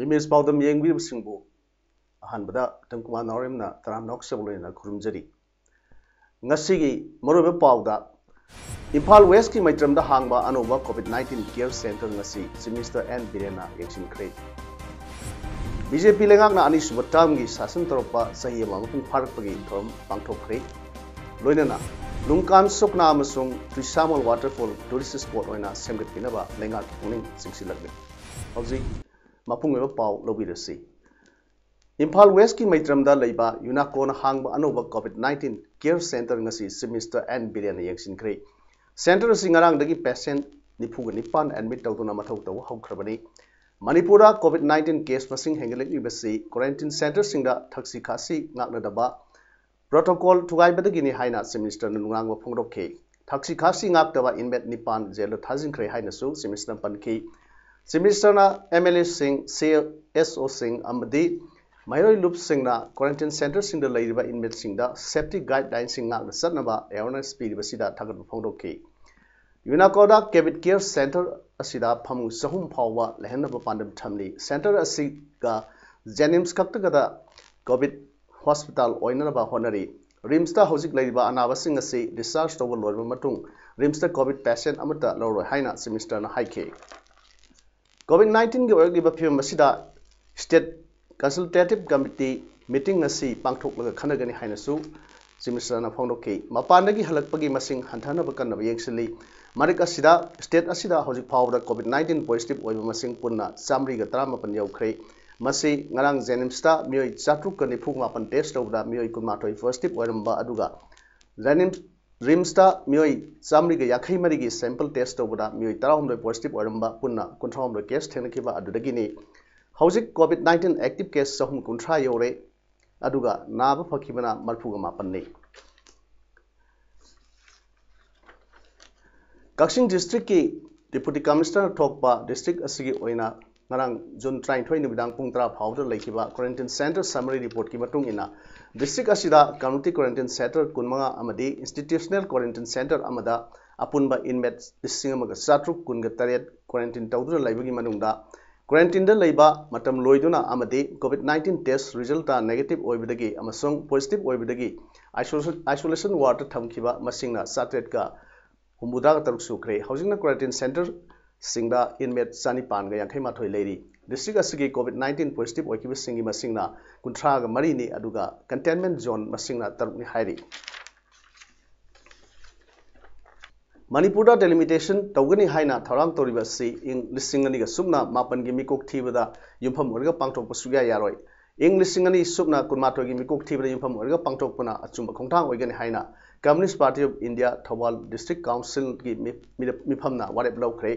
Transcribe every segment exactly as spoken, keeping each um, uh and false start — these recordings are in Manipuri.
ꯏꯃꯦꯖ ꯄꯥꯎꯗꯝ ꯌꯦꯡꯕꯤꯔꯤꯕꯁꯤꯡꯕꯨ ꯑꯍꯥꯟꯕꯗ ꯇꯝꯀꯨꯃꯥꯔ ꯅꯥꯎꯔꯦꯝꯅ ꯇꯔꯥꯝꯅ ꯑꯣꯛꯆꯕ ꯂꯣꯏꯅꯅ ꯈꯨꯔꯨꯝꯖꯔꯤ꯫ ꯉꯁꯤꯒꯤ ꯃꯔꯨꯑꯣꯏꯕ ꯄꯥꯎꯗ, ꯏꯝꯐꯥꯜ ꯋꯦꯁꯀꯤ ꯃꯩꯇ꯭ꯔꯝꯗ ꯍꯥꯡꯕ ꯑꯅꯧꯕ ꯀꯣꯚꯤꯗ ꯅꯥꯏꯟꯇꯤꯟ ꯀꯦꯌꯔ ꯁꯦꯟꯇꯔ ꯉꯁꯤ ꯆꯤꯐ ꯃꯤꯅꯤꯁꯇꯔ ꯑꯦꯟ ꯕꯤꯔꯦꯟꯅ ꯌꯦꯡꯁꯤꯟꯈ꯭ꯔꯦ꯫ ꯕꯤ ꯖꯦ ꯄꯤ ꯂꯩꯉꯥꯛꯅ ꯑꯅꯤꯁꯨꯕ ꯇꯔꯝꯒꯤ ꯁꯥꯁꯟ ꯇꯧꯔꯛꯄ ꯆꯍꯤ ꯑꯃ ꯃꯄꯨꯡ ꯐꯥꯔꯛꯄꯒꯤ ꯊꯧꯔꯝ ꯄꯥꯡꯊꯣꯛꯈ꯭ꯔꯦ꯫ ꯂꯣꯏꯅꯅ ꯂꯨꯡꯀꯥꯟ ꯁꯨꯛꯅꯥ ꯑꯃꯁꯨꯡ ꯇ꯭ꯔꯤꯁꯥꯃꯜ ꯋꯥꯇꯔꯐꯣꯜ ꯇꯨꯔꯤꯁ ꯁ꯭ꯄꯣꯠ ꯑꯣꯏꯅ ꯁꯦꯝꯒꯠꯄꯤꯅꯕ ꯂꯩꯉꯥꯛꯀꯤ ꯄꯨꯛꯅꯤꯡ ꯆꯤꯡꯁꯤꯜꯂꯛꯂꯤ꯫ ꯍꯧꯖꯤꯛ ꯃꯄꯨꯡ ꯑꯣꯏꯕ ꯄꯥꯎ ꯂꯧꯕꯤꯔꯁꯤ꯫ ꯏꯝꯐꯥꯜ ꯋꯦꯁꯀꯤ ꯃꯩꯇ꯭ꯔꯝꯗ ꯂꯩꯕ ꯌꯨꯅꯥꯀꯣꯅ ꯍꯥꯡꯕ ꯑꯅꯧꯕ ꯀꯣꯚꯤꯗ ꯅꯥꯏꯟꯇꯤꯟ ꯀꯦꯌꯔ ꯁꯦꯟꯇꯔ ꯉꯁꯤ ꯆꯤꯐ ꯃꯤꯅꯤꯁꯇꯔ ꯑꯦꯟ ꯕꯤꯔꯦꯟꯅ ꯌꯦꯡꯁꯤꯟꯈ꯭ꯔꯦ꯫ ꯁꯦꯟꯇꯔ ꯑꯁꯤ ꯉꯔꯥꯡꯗꯒꯤ ꯄꯦꯁꯦꯟꯠ ꯅꯤꯐꯨꯒ ꯅꯤꯄꯥꯟ ꯑꯦꯗꯃꯤꯠ ꯇꯧꯗꯨꯅ ꯃꯊꯧ ꯇꯧꯕ ꯍꯧꯈ꯭ꯔꯕꯅꯤ꯫ ꯃꯅꯤꯄꯨꯔꯗ ꯀꯣꯚꯤꯗ ꯅꯥꯏꯟꯇꯤꯟ ꯀꯦꯁ ꯃꯁꯤꯡ ꯍꯦꯟꯒꯠꯂꯛꯂꯤꯕꯁꯤ ꯀ꯭ꯋꯥꯔꯦꯟꯇꯤꯟ ꯁꯦꯟꯇꯔꯁꯤꯡꯗ ꯊꯛꯁꯤ ꯈꯥꯁꯤ ꯉꯥꯛꯅꯗꯕ ꯄ꯭ꯔꯣꯇꯣꯀꯣꯜ ꯊꯨꯒꯥꯏꯕꯗꯒꯤꯅꯤ ꯍꯥꯏꯅ ꯆꯤꯐ ꯃꯤꯅꯤꯁꯇꯔꯅ ꯅꯨꯡꯅꯥꯡꯕ ꯐꯣꯡꯗꯣꯛꯈꯤ꯫ ꯊꯛꯁꯤ ꯈꯥꯁꯤ ꯉꯥꯛꯇꯕ ꯏꯟꯃꯦꯠ ꯅꯤꯄꯥꯟ ꯖꯦꯜꯗ ꯊꯥꯖꯤꯟꯈ꯭ꯔꯦ ꯍꯥꯏꯅꯁꯨ ꯆꯤꯐ ꯃꯤꯅꯤꯁꯇꯔꯅ ꯄꯟꯈꯤ꯫ ꯆꯤꯐ ꯃꯤꯅꯤꯁꯇꯔꯅ ꯑꯦꯝ ꯑꯦꯜ ꯑꯦꯁꯤꯡ, ꯁꯤ ꯑꯦꯁ ꯑꯣꯁꯤꯡ ꯑꯃꯗꯤ ꯃꯍꯩꯔꯣꯏ ꯂꯨꯞꯁꯤꯡꯅ ꯀ꯭ꯋꯥꯔꯦꯟꯇꯤꯟ ꯁꯦꯟꯇꯔꯁꯤꯡꯗ ꯂꯩꯔꯤꯕ ꯏꯟꯃꯦꯠꯁꯤꯡꯗ ꯁꯦꯐꯇꯤ ꯒꯥꯏꯗꯂꯥꯏꯟꯁꯤꯡ ꯉꯥꯛꯅ ꯆꯠꯅꯕ ꯑꯦꯋꯥꯔꯅꯦꯁ ꯄꯤꯔꯤꯕꯁꯤꯗ ꯊꯥꯒꯠꯄ ꯐꯣꯡꯗꯣꯛꯈꯤ꯫ ꯌꯨꯅꯥꯀꯣꯗ ꯀꯣꯚꯤꯗ ꯀꯦꯌꯔ ꯁꯦꯟꯇꯔ ꯑꯁꯤꯗ ꯐꯃꯨꯡ ꯆꯍꯨꯝ ꯐꯥꯎꯕ ꯂꯩꯍꯟꯅꯕ ꯄꯥꯟꯗꯝ ꯊꯝꯂꯤ꯫ ꯁꯦꯟꯇꯔ ꯑꯁꯤꯒ ꯖꯦꯅꯤꯝꯁ ꯈꯛꯇꯒꯗ ꯀꯣꯚꯤꯗ ꯍꯣꯁꯄꯤꯇꯥꯜ ꯑꯣꯏꯅꯅꯕ ꯍꯣꯠꯅꯔꯤ꯫ ꯔꯤꯝꯁꯇ ꯍꯧꯖꯤꯛ ꯂꯩꯔꯤꯕ ꯑꯅꯥꯕꯁꯤꯡ ꯑꯁꯤ ꯗꯤꯁꯆꯥꯔꯖ ꯇꯧꯕ ꯂꯣꯏꯔꯕ ꯃꯇꯨꯡ ꯔꯤꯝꯁꯇ ꯀꯣꯚꯤꯗ ꯄꯦꯁꯦꯟꯠ ꯑꯃꯠꯇ ꯂꯧꯔꯣꯏ ꯍꯥꯏꯅ ꯆꯤꯐ ꯃꯤꯅꯤꯁꯇꯔꯅ ꯍꯥꯏꯈꯤ꯫ ꯀꯣꯚꯤꯗ ꯅꯥꯏꯟꯇꯤꯟꯒꯤ ꯑꯣꯏꯔꯛꯂꯤꯕ ꯐꯤꯕꯝ ꯑꯁꯤꯗ ꯁ꯭ꯇꯦꯠ ꯀꯟꯁꯜꯇꯦꯇꯤꯚ ꯀꯃꯤꯇꯤ ꯃꯤꯇꯤꯡ ꯑꯁꯤ ꯄꯥꯡꯊꯣꯛꯂꯒ ꯈꯟꯅꯒꯅꯤ ꯍꯥꯏꯅꯁꯨ ꯆꯤꯐ ꯃꯤꯅꯤꯁꯇꯔꯅ ꯐꯣꯡꯗꯣꯛꯈꯤ꯫ ꯃꯄꯥꯟꯗꯒꯤ ꯍꯜꯂꯛꯄꯒꯤ ꯃꯁꯤꯡ ꯍꯟꯊꯅꯕ ꯀꯟꯅꯕ ꯌꯦꯡꯁꯤꯜꯂꯤ꯫ ꯃꯔꯛ ꯑꯁꯤꯗ ꯁ꯭ꯇꯦꯠ ꯑꯁꯤꯗ ꯍꯧꯖꯤꯛ ꯐꯥꯎꯕꯗ ꯀꯣꯚꯤꯗ ꯅꯥꯏꯟꯇꯤꯟ ꯄꯣꯖꯤꯇꯤꯚ ꯑꯣꯏꯕ ꯃꯁꯤꯡ ꯄꯨꯟꯅ ꯆꯥꯃꯔꯤꯒ ꯇꯔꯥꯃꯥꯄꯟ ꯌꯧꯈ꯭ꯔꯦ꯫ ꯃꯁꯤ ꯉꯔꯥꯡ ꯖꯦꯅꯤꯝꯁꯇ ꯃꯤꯑꯣꯏ ꯆꯥꯇ꯭ꯔꯨꯛꯀ ꯅꯤꯐꯨ ꯃꯥꯄꯟ ꯇꯦꯁ ꯇꯧꯕꯗ ꯃꯤꯑꯣꯏ ꯀꯨꯟꯃꯥꯊꯣꯏ ꯄꯣꯖꯤꯇꯤꯚ ꯑꯣꯏꯔꯝꯕ ꯑꯗꯨꯒ ꯖꯦꯅꯤꯝꯁ ꯔꯤꯝꯁꯇ ꯃꯤꯑꯣꯏ ꯆꯥꯃꯔꯤꯒ ꯌꯥꯡꯈꯩ ꯃꯔꯤꯒꯤ sample test ꯇꯧꯕꯗ ꯃꯤꯑꯣꯏ ꯇꯔꯥꯍꯨꯝꯗꯣꯏ positive ꯑꯣꯏꯔꯝꯕ, ꯄꯨꯟꯅ ꯀꯨꯟꯊ꯭ꯔꯥꯍꯨꯝꯗꯣꯏ case ꯊꯦꯡꯅꯈꯤꯕ ꯑꯗꯨꯗꯒꯤꯅꯤ꯫ ꯍꯧꯖꯤꯛ COVID nineteen active case ꯆꯍꯨꯝ ꯀꯨꯟꯊ꯭ꯔꯥ ꯌꯧꯔꯦ, ꯑꯗꯨꯒ ꯅꯥꯕ ꯐꯈꯤꯕꯅ ꯃꯔꯤꯐꯨꯒ ꯃꯥꯄꯟꯅꯤ꯫ ꯀꯛꯆꯤꯡ districtꯀꯤ Deputy Commissioner ꯊꯣꯛꯄ district ꯑꯁꯤꯒꯤ ꯑꯣꯏꯅ ꯉꯔꯥꯡ June ꯇꯔꯥꯅꯤꯊꯣꯏ ꯅꯨꯃꯤꯗꯥꯡ ꯄꯨꯡ ꯇꯔꯥ ꯐꯥꯎꯕꯗ ꯂꯩꯈꯤꯕ quarantine center summary reportꯀꯤ ꯃꯇꯨꯡ ꯏꯟꯅ, district ꯑꯁꯤꯗ community quarantine center ꯀꯨꯟꯃꯉꯥ ꯑꯃꯗꯤ institutional quarantine center ꯑꯃꯗ ꯑꯄꯨꯟꯕ inmate ꯂꯤꯁꯤꯡ ꯑꯃꯒ ꯆꯥꯇ꯭ꯔꯨꯛ ꯀꯨꯟꯒ ꯇꯔꯦꯠ quarantine ꯇꯧꯗꯨꯅ ꯂꯩꯕꯒꯤ ꯃꯅꯨꯡꯗ, quarantineꯗ ꯂꯩꯕ ꯃꯇꯝ ꯂꯣꯏꯗꯨꯅ ꯑꯃꯗꯤ COVID nineteen test resultꯇ negative ꯑꯣꯏꯕꯗꯒꯤ ꯑꯃꯁꯨꯡ positive ꯑꯣꯏꯕꯗꯒꯤ isolation, isolation wardꯇ ꯊꯝꯈꯤꯕ ꯃꯁꯤꯡꯅ ꯆꯥꯇ꯭ꯔꯦꯠꯀ ꯍꯨꯝꯐꯨꯇꯔꯥꯒ ꯇꯔꯨꯛ ꯁꯨꯈ꯭ꯔꯦ꯫ ꯍꯧꯖꯤꯛꯅ quarantine centreꯁꯤꯡꯗ inmate ꯆꯅꯤꯄꯥꯟꯒ ꯌꯥꯡꯈꯩ ꯃꯥꯊꯣꯏ ꯂꯩꯔꯤ꯫ District ꯑꯁꯤꯒꯤ COVID nineteen positive ꯑꯣꯏꯈꯤꯕꯁꯤꯡꯒꯤ ꯃꯁꯤꯡꯅ ꯀꯨꯟꯊ꯭ꯔꯥꯒ ꯃꯔꯤꯅꯤ, ꯑꯗꯨꯒ containment zone ꯃꯁꯤꯡꯅ ꯇꯔꯨꯛꯅꯤ ꯍꯥꯏꯔꯤ꯫ ꯃꯅꯤꯄꯨꯔꯗ delimitation ꯇꯧꯒꯅꯤ ꯍꯥꯏꯅ ꯊꯧꯔꯥꯡ ꯇꯧꯔꯤꯕ ꯑꯁꯤ ꯏꯪ ꯂꯤꯁꯤꯡ ꯑꯅꯤꯒ ꯁꯨꯞꯅ ꯃꯥꯄꯟꯒꯤ ꯃꯤꯀꯣꯛ ꯊꯤꯕꯗ ꯌꯨꯝꯐꯝ ꯑꯣꯏꯔꯒ ꯄꯥꯡꯊꯣꯛꯄ ꯁꯨꯛꯌꯥ ꯌꯥꯔꯣꯏ꯫ ꯏꯪ ꯂꯤꯁꯤꯡ ꯑꯅꯤ ꯁꯨꯞꯅ ꯀꯨꯟꯃꯥꯊꯣꯏꯒꯤ ꯃꯤꯀꯣꯛ ꯊꯤꯕꯗ ꯌꯨꯝꯐꯝ ꯑꯣꯏꯔꯒ ꯄꯥꯡꯊꯣꯛꯄꯅ ꯑꯆꯨꯝꯕ ꯈꯣꯡꯊꯥꯡ ꯑꯣꯏꯒꯅꯤ ꯍꯥꯏꯅ Communist Party of India Thoubal District Councilꯒꯤ ꯃꯤ-, ꯃꯤꯔ-, ꯃꯤꯐꯝꯅ ꯋꯥꯔꯦꯞ ꯂꯧꯈ꯭ꯔꯦ꯫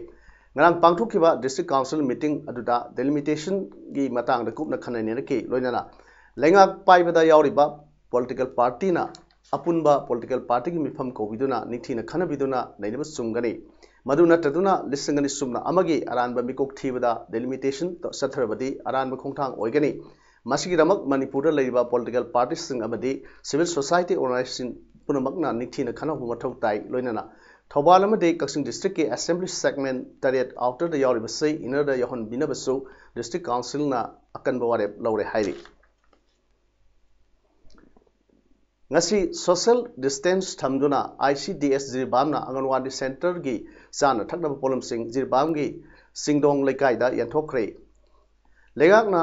ꯉꯔꯥꯡ ꯄꯥꯡꯊꯣꯛꯈꯤꯕ District Council meeting ꯑꯗꯨꯗ delimitationꯒꯤ ꯃꯇꯥꯡꯗ ꯀꯨꯞꯅ ꯈꯟꯅ ꯅꯩꯅꯔꯛꯈꯤ꯫ ꯂꯣꯏꯅꯅ ꯂꯩꯉꯥꯛ ꯄꯥꯏꯕꯗ ꯌꯥꯎꯔꯤꯕ political partyꯅ ꯑꯄꯨꯟꯕ political partyꯒꯤ ꯃꯤꯐꯝ ꯀꯧꯕꯤꯗꯨꯅ ꯅꯤꯡꯊꯤꯅ ꯈꯟꯅꯕꯤꯗꯨꯅ ꯅꯩꯅꯕ ꯆꯨꯝꯒꯅꯤ꯫ ꯃꯗꯨ ꯅꯠꯇꯗꯨꯅ ꯂꯤꯁꯤꯡ ꯑꯅꯤ ꯁꯨꯞꯅ ꯑꯃꯒꯤ ꯑꯔꯥꯟꯕ ꯃꯤꯀꯣꯛ ꯊꯤꯕꯗ delimitation ꯆꯠꯊꯔꯕꯗꯤ ꯑꯔꯥꯟꯕ ꯈꯣꯡꯊꯥꯡ ꯑꯣꯏꯒꯅꯤ꯫ ꯃꯁꯤꯒꯤꯗꯃꯛ ꯃꯅꯤꯄꯨꯔꯗ ꯂꯩꯔꯤꯕ political partyꯁꯤꯡ ꯑꯃꯗꯤ civil society organizationꯁꯤꯡ ꯄꯨꯝꯅꯃꯛꯅ ꯅꯤꯡꯊꯤꯅ ꯈꯟꯅꯍꯧꯕ ꯃꯊꯧ ꯇꯥꯏ꯫ ꯂꯣꯏꯅꯅ ꯊꯧꯕꯥꯜ ꯑꯃꯗꯤ ꯀꯛꯆꯤꯡ districtꯀꯤ assembly segment ꯇꯔꯦꯠ outerꯗ ꯌꯥꯎꯔꯤꯕꯁꯤ innerꯗ ꯌꯥꯎꯍꯟꯕꯤꯅꯕꯁꯨ District Councilꯅ ꯑꯀꯟꯕ ꯋꯥꯔꯦꯞ ꯂꯧꯔꯦ ꯍꯥꯏꯔꯤ꯫ ꯉꯁꯤ social distance ꯊꯝꯗꯨꯅ ICDS ꯖꯤꯔꯤꯕꯥꯝꯅ ꯑꯪꯒꯟꯋꯥꯗꯤ centreꯒꯤ ꯆꯥꯅ ꯊꯛꯅꯕ ꯄꯣꯠꯂꯝꯁꯤꯡ ꯖꯤꯔꯤꯕꯥꯝꯒꯤ ꯆꯤꯡꯗꯣꯡ ꯂꯩꯀꯥꯏꯗ ꯌꯦꯟꯊꯣꯛꯈ꯭ꯔꯦ꯫ ꯂꯩꯉꯥꯛꯅ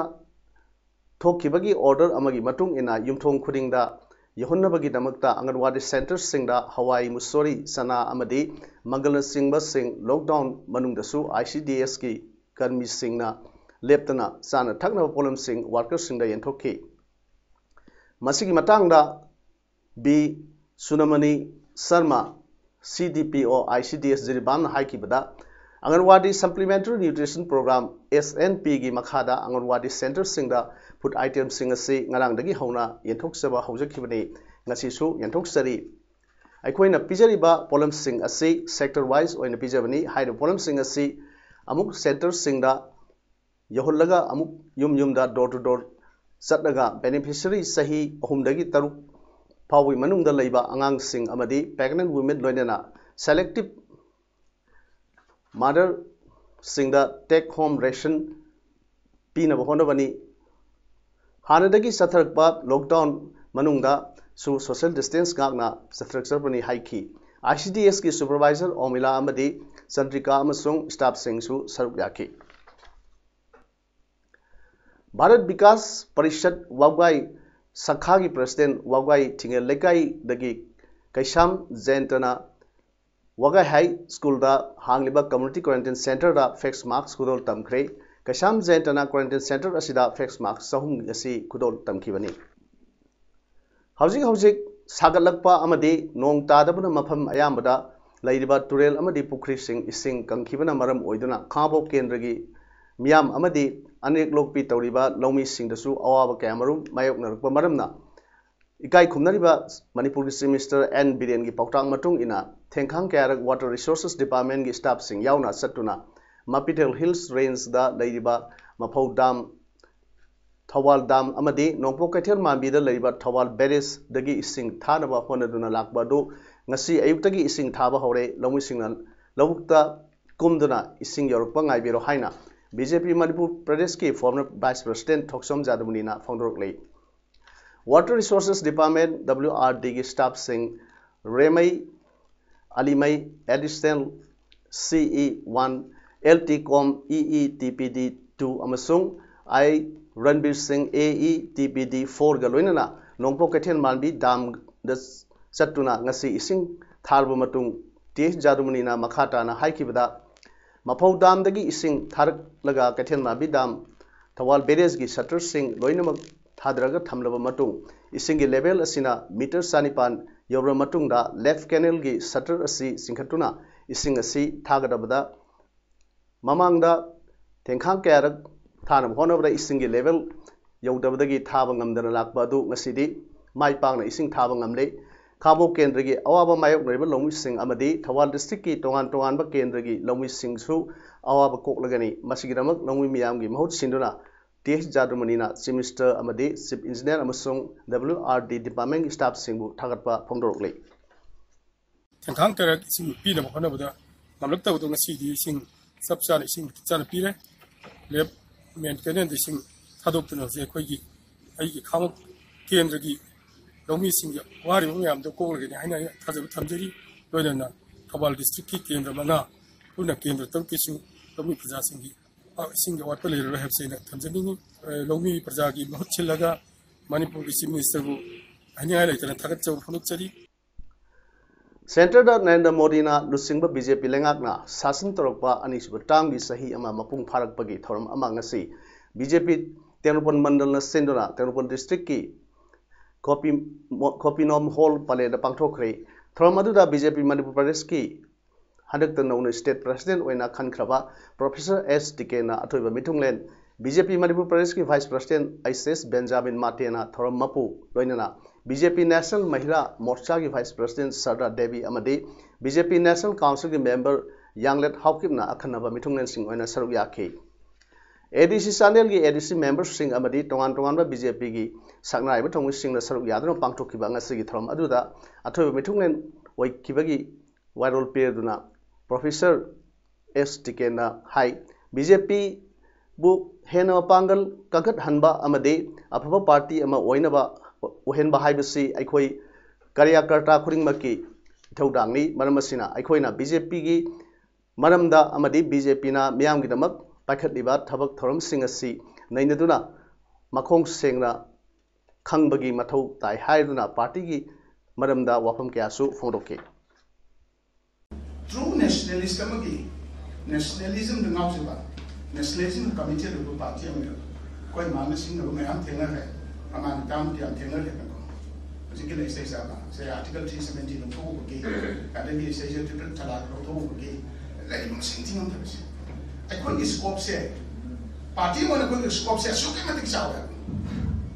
ꯊꯣꯛꯈꯤꯕꯒꯤ order ꯑꯃꯒꯤ ꯃꯇꯨꯡ ꯏꯟꯅ ꯌꯨꯝꯊꯣꯡ ꯈꯨꯗꯤꯡꯗ ꯌꯧꯍꯟꯅꯕꯒꯤꯗꯃꯛꯇ ꯑꯪꯒꯟꯋꯥꯗꯤ centreꯁꯤꯡꯗ ꯍꯋꯥꯏ, ꯃꯨꯁꯣꯔꯤ, ꯆꯅꯥ ꯑꯃꯗꯤ ꯃꯪꯒꯜꯅꯆꯤꯡꯕꯁꯤꯡ lockdown ꯃꯅꯨꯡꯗꯁꯨ ICDSꯀꯤ ꯀꯔꯃꯤꯁꯤꯡꯅ ꯂꯦꯞꯇꯅ ꯆꯥꯅ ꯊꯛꯅꯕ ꯄꯣꯠꯂꯝꯁꯤꯡ workerꯁꯤꯡꯗ ꯌꯦꯟꯊꯣꯛꯈꯤ꯫ ꯃꯁꯤꯒꯤ ꯃꯇꯥꯡꯗ B Sunamani, Sharma, C D P O I C D S ꯖꯤꯔꯤꯕꯥꯝꯅ ꯍꯥꯏꯈꯤꯕꯗ, anganwadi Supplementary Nutrition Program, S N P ꯒꯤ ꯃꯈꯥꯗ ꯑꯪꯒꯟꯋꯥꯗꯤ centreꯁꯤꯡꯗ food itemꯁꯤꯡ ꯑꯁꯤ ꯉꯔꯥꯡꯗꯒꯤ ꯍꯧꯅ ꯌꯦꯟꯊꯣꯛꯆꯕ ꯍꯧꯖꯈꯤꯕꯅꯤ꯫ ꯉꯁꯤꯁꯨ ꯌꯦꯟꯊꯣꯛꯆꯔꯤ꯫ ꯑꯩꯈꯣꯏꯅ ꯄꯤꯖꯔꯤꯕ ꯄꯣꯠꯂꯝꯁꯤꯡ ꯑꯁꯤ sector wise ꯑꯣꯏꯅ ꯄꯤꯖꯕꯅꯤ꯫ ꯍꯥꯏꯔꯤꯕ ꯄꯣꯠꯂꯝꯁꯤꯡ ꯑꯁꯤ ꯑꯃꯨꯛ centreꯁꯤꯡꯗ ꯌꯧꯍꯜꯂꯒ ꯑꯃꯨꯛ ꯌꯨꯝ ꯌꯨꯝꯗ, door to door ꯆꯠꯂꯒ beneficiary ꯆꯍꯤ ꯑꯍꯨꯝꯗꯒꯤ ꯇꯔꯨꯛ ꯐꯥꯎꯕꯒꯤ ꯃꯅꯨꯡꯗ ꯂꯩꯕ ꯑꯉꯥꯡꯁꯤꯡ ꯑꯃꯗꯤ pregnant women ꯂꯣꯏꯅꯅ selective motherꯁꯤꯡꯗ take home ration ꯄꯤꯅꯕ ꯍꯣꯠꯅꯕꯅꯤ꯫ ꯍꯥꯟꯅꯗꯒꯤ ꯆꯠꯊꯔꯛꯄ lockdown ꯃꯅꯨꯡꯗꯁꯨ social distance ꯉꯥꯛꯅ ꯆꯠꯊꯔꯛꯆꯕꯅꯤ ꯍꯥꯏꯈꯤ꯫ I C D Sꯀꯤ supervisor ꯑꯣꯃꯤꯂꯥ ꯑꯃꯗꯤ ꯆꯟꯗ꯭ꯔꯤꯀꯥ ꯑꯃꯁꯨꯡ staffꯁꯤꯡꯁꯨ ꯁꯔꯨꯛ ꯌꯥꯈꯤ꯫ ꯚꯥꯔꯠ ꯕꯤꯀꯥꯁ ꯄꯔꯤꯁꯠ ꯋꯥꯕꯒꯥꯏ ꯁꯈꯥꯒꯤ president ꯋꯥꯕꯒꯥꯏ ꯊꯤꯡꯉꯦꯜ ꯂꯩꯀꯥꯏꯗꯒꯤ ꯀꯩꯁꯥꯝ ꯖꯌꯟꯇꯅ ꯋꯥꯕꯒꯥꯏ ꯍꯥꯏ ꯁ꯭ꯀꯨꯜꯗ ꯍꯥꯡꯂꯤꯕ community quarantine centreꯗ face mask ꯈꯨꯗꯣꯜ ꯇꯝꯈ꯭ꯔꯦ꯫ ꯀꯩꯁꯥꯝ ꯖꯌꯟꯇꯅ quarantine centre ꯑꯁꯤꯗ face mask ꯆꯍꯨꯝ ꯑꯁꯤ ꯈꯨꯗꯣꯜ ꯇꯝꯈꯤꯕꯅꯤ꯫ ꯍꯧꯖꯤꯛ ꯍꯧꯖꯤꯛ ꯁꯥꯒꯠꯂꯛꯄ ꯑꯃꯗꯤ ꯅꯣꯡ ꯇꯥꯗꯕꯅ ꯃꯐꯝ ꯑꯌꯥꯝꯕꯗ ꯂꯩꯔꯤꯕ ꯇꯨꯔꯦꯜ ꯑꯃꯗꯤ ꯄꯨꯈ꯭ꯔꯤꯁꯤꯡ ꯏꯁꯤꯡ ꯀꯪꯈꯤꯕꯅ ꯃꯔꯝ ꯑꯣꯏꯗꯨꯅ ꯈꯥꯉꯕꯣꯛ ꯀꯦꯟꯗ꯭ꯔꯒꯤ ꯃꯤꯌꯥꯝ ꯑꯃꯗꯤ ꯑꯅꯦꯛ ꯂꯣꯛꯄꯤ ꯇꯧꯔꯤꯕ ꯂꯧꯃꯤꯁꯤꯡꯗꯁꯨ ꯑꯋꯥꯕ ꯀꯌꯥꯃꯔꯨꯝ ꯃꯥꯌꯣꯛꯅꯔꯛꯄ ꯃꯔꯝꯅ ꯏꯀꯥꯏ ꯈꯨꯝꯅꯔꯤꯕ ꯃꯅꯤꯄꯨꯔꯒꯤ Chief Minister N ꯕꯤꯔꯦꯟꯒꯤ ꯄꯥꯎꯇꯥꯛ ꯃꯇꯨꯡ ꯏꯟꯅ ꯊꯦꯡꯈꯥꯡ ꯀꯌꯥꯔꯛ Water Resources Departmentꯀꯤ staffꯁꯤꯡ ꯌꯥꯎꯅ ꯆꯠꯇꯨꯅ ꯃꯄꯤꯊꯦꯜ Hills Rangeꯗ ꯂꯩꯔꯤꯕ ꯃꯐꯧ dam, ꯊꯧꯕꯥꯜ dam ꯑꯃꯗꯤ ꯅꯣꯡꯄꯣꯛ ꯀꯩꯊꯦꯜ ꯃꯥꯟꯕꯤꯗ ꯂꯩꯔꯤꯕ ꯊꯧꯕꯥꯜ barrageꯗꯒꯤ ꯏꯁꯤꯡ ꯊꯥꯅꯕ ꯍꯣꯠꯅꯗꯨꯅ ꯂꯥꯛꯄ ꯑꯗꯨ ꯉꯁꯤ ꯑꯌꯨꯛꯇꯒꯤ ꯏꯁꯤꯡ ꯊꯥꯕ ꯍꯧꯔꯦ꯫ ꯂꯧꯃꯤꯁꯤꯡꯅ ꯂꯧꯕꯨꯛꯇ ꯀꯨꯝꯗꯨꯅ ꯏꯁꯤꯡ ꯌꯧꯔꯛꯄ ꯉꯥꯏꯕꯤꯔꯣ ꯍꯥꯏꯅ B J P ꯃꯅꯤꯄꯨꯔ ꯄ꯭ꯔꯗꯦꯁꯀꯤ former vice president ꯊꯣꯛꯆꯣꯝ ꯖꯥꯗꯨꯃꯅꯤꯅ ꯐꯣꯡꯗꯣꯔꯛꯂꯤ꯫ Water Resources Department, W R Dꯒꯤ staffꯁꯤꯡ ꯔꯦꯃꯩ ꯑꯂꯤꯃꯩ, Additional C E one, L T Com, E E T P D two ꯑꯃꯁꯨꯡ I ꯔꯟꯕꯤꯔ ꯁꯤꯡ, A E T P D fourꯒ ꯂꯣꯏꯅꯅ ꯅꯣꯡꯄꯣꯛ ꯀꯩꯊꯦꯜ ꯃꯥꯟꯕꯤ damꯗ ꯆꯠꯇꯨꯅ ꯉꯁꯤ ꯏꯁꯤꯡ ꯊꯥꯔꯕ ꯃꯇꯨꯡ, T H ꯖꯥꯗꯨꯃꯅꯤꯅ ꯃꯈꯥ ꯇꯥꯅ ꯍꯥꯏꯈꯤꯕꯗ, ꯃꯐꯧ damꯗꯒꯤ ꯏꯁꯤꯡ ꯊꯥꯔꯛꯂꯒ ꯀꯩꯊꯦꯜ ꯃꯥꯟꯕꯤ dam, ꯊꯧꯕꯥꯜ barrageꯀꯤ shutterꯁꯤꯡ ꯂꯣꯏꯅꯃꯛ ꯊꯥꯗꯔꯒ ꯊꯝꯂꯕ ꯃꯇꯨꯡ, ꯏꯁꯤꯡꯒꯤ level ꯑꯁꯤꯅ meter ꯆꯥꯅꯤꯄꯥꯟ ꯌꯧꯔꯕ ꯃꯇꯨꯡꯗ left canalꯒꯤ shutter ꯑꯁꯤ ꯆꯤꯡꯈꯠꯇꯨꯅ ꯏꯁꯤꯡ ꯑꯁꯤ ꯊꯥꯒꯗꯕꯗ ꯃꯃꯥꯡꯗ ꯊꯦꯡꯈꯥꯡ ꯀꯌꯥꯔꯛ ꯊꯥꯅꯕ ꯍꯣꯠꯅꯕꯗ ꯏꯁꯤꯡꯒꯤ level ꯌꯧꯗꯕꯗꯒꯤ ꯊꯥꯕ ꯉꯝꯗꯅ ꯂꯥꯛꯄ ꯑꯗꯨ ꯉꯁꯤꯗꯤ ꯃꯥꯏ ꯄꯥꯛꯅ ꯏꯁꯤꯡ ꯊꯥꯕ ꯉꯝꯂꯦ꯫ ꯈꯥꯡꯕꯣꯛ ꯀꯦꯟꯗ꯭ꯔꯒꯤ ꯑꯋꯥꯕ ꯃꯥꯌꯣꯛꯅꯔꯤꯕ ꯂꯧꯃꯤꯁꯤꯡ ꯑꯃꯗꯤ ꯊꯧꯕꯥꯜ districtꯀꯤ ꯇꯣꯉꯥꯟ ꯇꯣꯉꯥꯟꯕ ꯀꯦꯟꯗ꯭ꯔꯒꯤ ꯂꯧꯃꯤꯁꯤꯡꯁꯨ ꯑꯋꯥꯕ ꯀꯣꯛꯂꯒꯅꯤ꯫ ꯃꯁꯤꯒꯤꯗꯃꯛ ꯂꯧꯃꯤ ꯃꯤꯌꯥꯝꯒꯤ ꯃꯍꯨꯠ ꯁꯤꯟꯗꯨꯅ ꯇꯤ ꯑꯩꯆ ꯖꯥꯗꯨꯃꯅꯤꯅ Chief Minister ꯑꯃꯗꯤ Chief Engineer ꯑꯃꯁꯨꯡ W R D departmentꯒꯤ staffꯁꯤꯡꯕꯨ ꯊꯥꯒꯠꯄ ꯐꯣꯡꯗꯣꯔꯛꯂꯤ꯫ ꯊꯦꯡꯈꯥꯡ ꯀꯌꯥꯔꯛ ꯏꯁꯤꯡ ꯄꯤꯅꯕ ꯍꯣꯠꯅꯕꯗ ꯉꯝꯂꯛꯇꯕꯗꯣ ꯉꯁꯤꯗꯤ ꯏꯁꯤꯡ ꯆꯞ ꯆꯥꯅ ꯏꯁꯤꯡ ꯃꯇꯤꯛ ꯆꯥꯅ ꯄꯤꯔꯦ꯫ Left main canalꯗ ꯏꯁꯤꯡ ꯊꯥꯗꯣꯛꯇꯨꯅ ꯍꯧꯖꯤꯛ ꯑꯩꯈꯣꯏꯒꯤ ꯑꯩꯒꯤ ꯈꯥꯡꯕꯣꯛ ꯀꯦꯟꯗ꯭ꯔꯒꯤ ꯂꯧꯃꯤꯁꯤꯡꯒꯤ ꯋꯥꯔꯤꯕ ꯃꯌꯥꯝꯗꯣ ꯀꯣꯛꯂꯒꯅꯤ ꯍꯥꯏꯅ ꯑꯩꯅ ꯊꯥꯖꯕ ꯊꯝꯖꯔꯤ꯫ ꯂꯣꯏꯅꯅ ꯊꯧꯕꯥꯜ districtꯀꯤ ꯀꯦꯟꯗ꯭ꯔ ꯃꯉꯥ ꯄꯨꯟꯅ ꯀꯦꯟꯗ꯭ꯔ ꯇꯔꯨꯛꯀꯤꯁꯨ ꯂꯧꯃꯤ ꯄ꯭ꯔꯖꯥꯁꯤꯡꯒꯤ ꯏꯁꯤꯡꯒꯤ ꯑꯋꯥꯠꯄ ꯂꯩꯔꯔꯣꯏ ꯍꯥꯏꯕꯁꯤ ꯑꯩꯅ ꯊꯝꯖꯅꯤꯡꯉꯤ꯫ ꯂꯧꯃꯤ ꯄ꯭ꯔꯖꯥꯒꯤ ꯃꯍꯨꯠ ꯁꯤꯜꯂꯒ ꯃꯅꯤꯄꯨꯔꯒꯤ Chief Ministerꯕꯨ ꯍꯥꯏꯅꯤꯡꯉꯥꯏ ꯂꯩꯇꯅ ꯊꯥꯒꯠꯆꯕ ꯐꯣꯡꯗꯣꯛꯆꯔꯤ꯫ Centreꯗ ꯅꯔꯦꯟꯗ꯭ꯔ ꯃꯣꯗꯤꯅ ꯂꯨꯆꯤꯡꯕ BJP ꯂꯩꯉꯥꯛꯅ ꯁꯥꯁꯟ ꯇꯧꯔꯛꯄ ꯑꯅꯤꯁꯨꯕ termꯒꯤ ꯆꯍꯤ ꯑꯃ ꯃꯄꯨꯡ ꯐꯥꯔꯛꯄꯒꯤ ꯊꯧꯔꯝ ꯑꯃ ꯉꯁꯤ BJP ꯇꯦꯡꯅꯧꯄꯜ ꯃꯟꯗꯜꯅ ꯁꯤꯟꯗꯨꯅ ꯇꯦꯡꯅꯧꯄꯜ districtꯀꯤ ꯒꯣꯄꯤꯅꯣꯝ ꯍꯣꯜ ꯄꯂꯦꯜꯗ ꯄꯥꯡꯊꯣꯛꯈ꯭ꯔꯦ꯫ ꯊꯧꯔꯝ ꯑꯗꯨꯗ BJP ꯃꯅꯤꯄꯨꯔ ꯄ꯭ꯔꯗꯦꯁꯀꯤ ꯍꯟꯗꯛꯇ ꯅꯧꯅ state president ꯑꯣꯏꯅ ꯈꯟꯈ꯭ꯔꯕ Professor ꯑꯦꯁ ꯇꯤꯀꯦꯟꯅ ꯑꯊꯣꯏꯕ ꯃꯤꯊꯨꯡꯂꯦꯟ, BJP ꯃꯅꯤꯄꯨꯔ ꯄ꯭ꯔꯗꯦꯁꯀꯤ vice president ꯑꯩꯆ ꯑꯦꯁ ꯕꯦꯟꯖꯥꯃꯤꯟ ꯃꯥꯇꯦꯅ ꯊꯧꯔꯝ ꯃꯄꯨ, ꯂꯣꯏꯅꯅ BJP National Mahila Morchaꯒꯤ vice president ꯁꯔꯗꯥ Devi ꯑꯃꯗꯤ BJP National Councilꯒꯤ member ꯌꯥꯡꯂꯦꯠ ꯍꯥꯎꯀꯤꯞꯅ ꯑꯈꯟꯅꯕ ꯃꯤꯊꯨꯡꯂꯦꯟꯁꯤꯡ ꯑꯣꯏꯅ ꯁꯔꯨꯛ ꯌꯥꯈꯤ꯫ ADC Chandelꯒꯤ ADC memberꯁꯤꯡ ꯑꯃꯗꯤ ꯇꯣꯉꯥꯟ ꯇꯣꯉꯥꯟꯕ BJPꯒꯤ ꯁꯛꯅꯥꯏꯕ ꯊꯧꯃꯤꯁꯤꯡꯅ ꯁꯔꯨꯛ ꯌꯥꯗꯨꯅ ꯄꯥꯡꯊꯣꯛꯈꯤꯕ ꯉꯁꯤꯒꯤ ꯊꯧꯔꯝ ꯑꯗꯨꯗ ꯑꯊꯣꯏꯕ ꯃꯤꯊꯨꯡꯂꯦꯟ ꯑꯣꯏꯈꯤꯕꯒꯤ ꯋꯥꯔꯣꯜ ꯄꯤꯔꯗꯨꯅ Professor ꯑꯦꯁ ꯇꯤꯀꯦꯟꯅ ꯍꯥꯏ, BJPꯕꯨ ꯍꯦꯟꯅ ꯃꯄꯥꯡꯒꯜ ꯀꯟꯈꯠꯍꯟꯕ ꯑꯃꯗꯤ ꯑꯐꯕ party ꯑꯃ ꯑꯣꯏꯅꯕ ꯑꯣꯏꯍꯟꯕ ꯍꯥꯏꯕꯁꯤ ꯑꯩꯈꯣꯏ ꯀꯥꯔꯌꯀꯔꯇꯥ ꯈꯨꯗꯤꯡꯃꯛꯀꯤ ꯏꯊꯧꯗꯥꯡꯅꯤ꯫ ꯃꯔꯝ ꯑꯁꯤꯅ ꯑꯩꯈꯣꯏꯅ BJPꯒꯤ ꯃꯔꯝꯗ ꯑꯃꯗꯤ BJPꯅ ꯃꯤꯌꯥꯝꯒꯤꯗꯃꯛ ꯄꯥꯏꯈꯠꯂꯤꯕ ꯊꯕꯛ ꯊꯧꯔꯝꯁꯤꯡ ꯑꯁꯤ ꯅꯩꯅꯗꯨꯅ ꯃꯈꯣꯡ ꯁꯦꯡꯅ ꯈꯪꯕꯒꯤ ꯃꯊꯧ ꯇꯥꯏ ꯍꯥꯏꯗꯨꯅ partyꯒꯤ ꯃꯔꯝꯗ ꯋꯥꯐꯝ ꯀꯌꯥꯁꯨ ꯐꯣꯡꯗꯣꯛꯈꯤ꯫ True nationalist ꯑꯃꯒꯤ nationalismꯗ ꯉꯥꯎꯖꯕ, nationalism committed ꯑꯣꯏꯕ party ꯑꯃ ꯑꯩꯈꯣꯏ ꯃꯥꯅ ꯁꯤꯡꯅꯕ ꯃꯌꯥꯝ ꯊꯦꯡꯅꯈ꯭ꯔꯦ꯫ ꯃꯃꯥꯡ ꯇꯥꯝꯗꯤ ꯌꯥꯝ ꯊꯦꯡꯅꯈ꯭ꯔꯦꯅꯀꯣ꯫ ꯍꯧꯖꯤꯛꯀꯤ ꯂꯩꯁꯩ ꯆꯥꯕ ꯁꯦ ꯑꯥꯔꯇꯤꯀꯜ ꯊ꯭ꯔꯤ ꯁꯕꯦꯟꯇꯤ ꯂꯧꯊꯣꯛꯎꯕꯒꯤ, ꯑꯗꯒꯤ ꯁꯦꯛꯁꯟ ꯇꯨ ꯊꯥꯔꯇꯤ ꯂꯧꯊꯣꯛꯎꯕꯒꯤ ꯂꯩꯔꯤꯕ ꯃꯁꯤꯡ ꯊꯤꯉꯝꯗꯕꯁꯦ꯫ ꯑꯩꯈꯣꯏꯒꯤ ꯁ꯭ꯀꯣꯞꯁꯦ, ꯄꯥꯔꯇꯤ ꯑꯃꯅ ꯑꯩꯈꯣꯏꯒꯤ ꯁ꯭ꯀꯣꯞꯁꯦ ꯑꯁꯨꯛꯀꯤ ꯃꯇꯤꯛ ꯆꯥꯎꯋꯦ꯫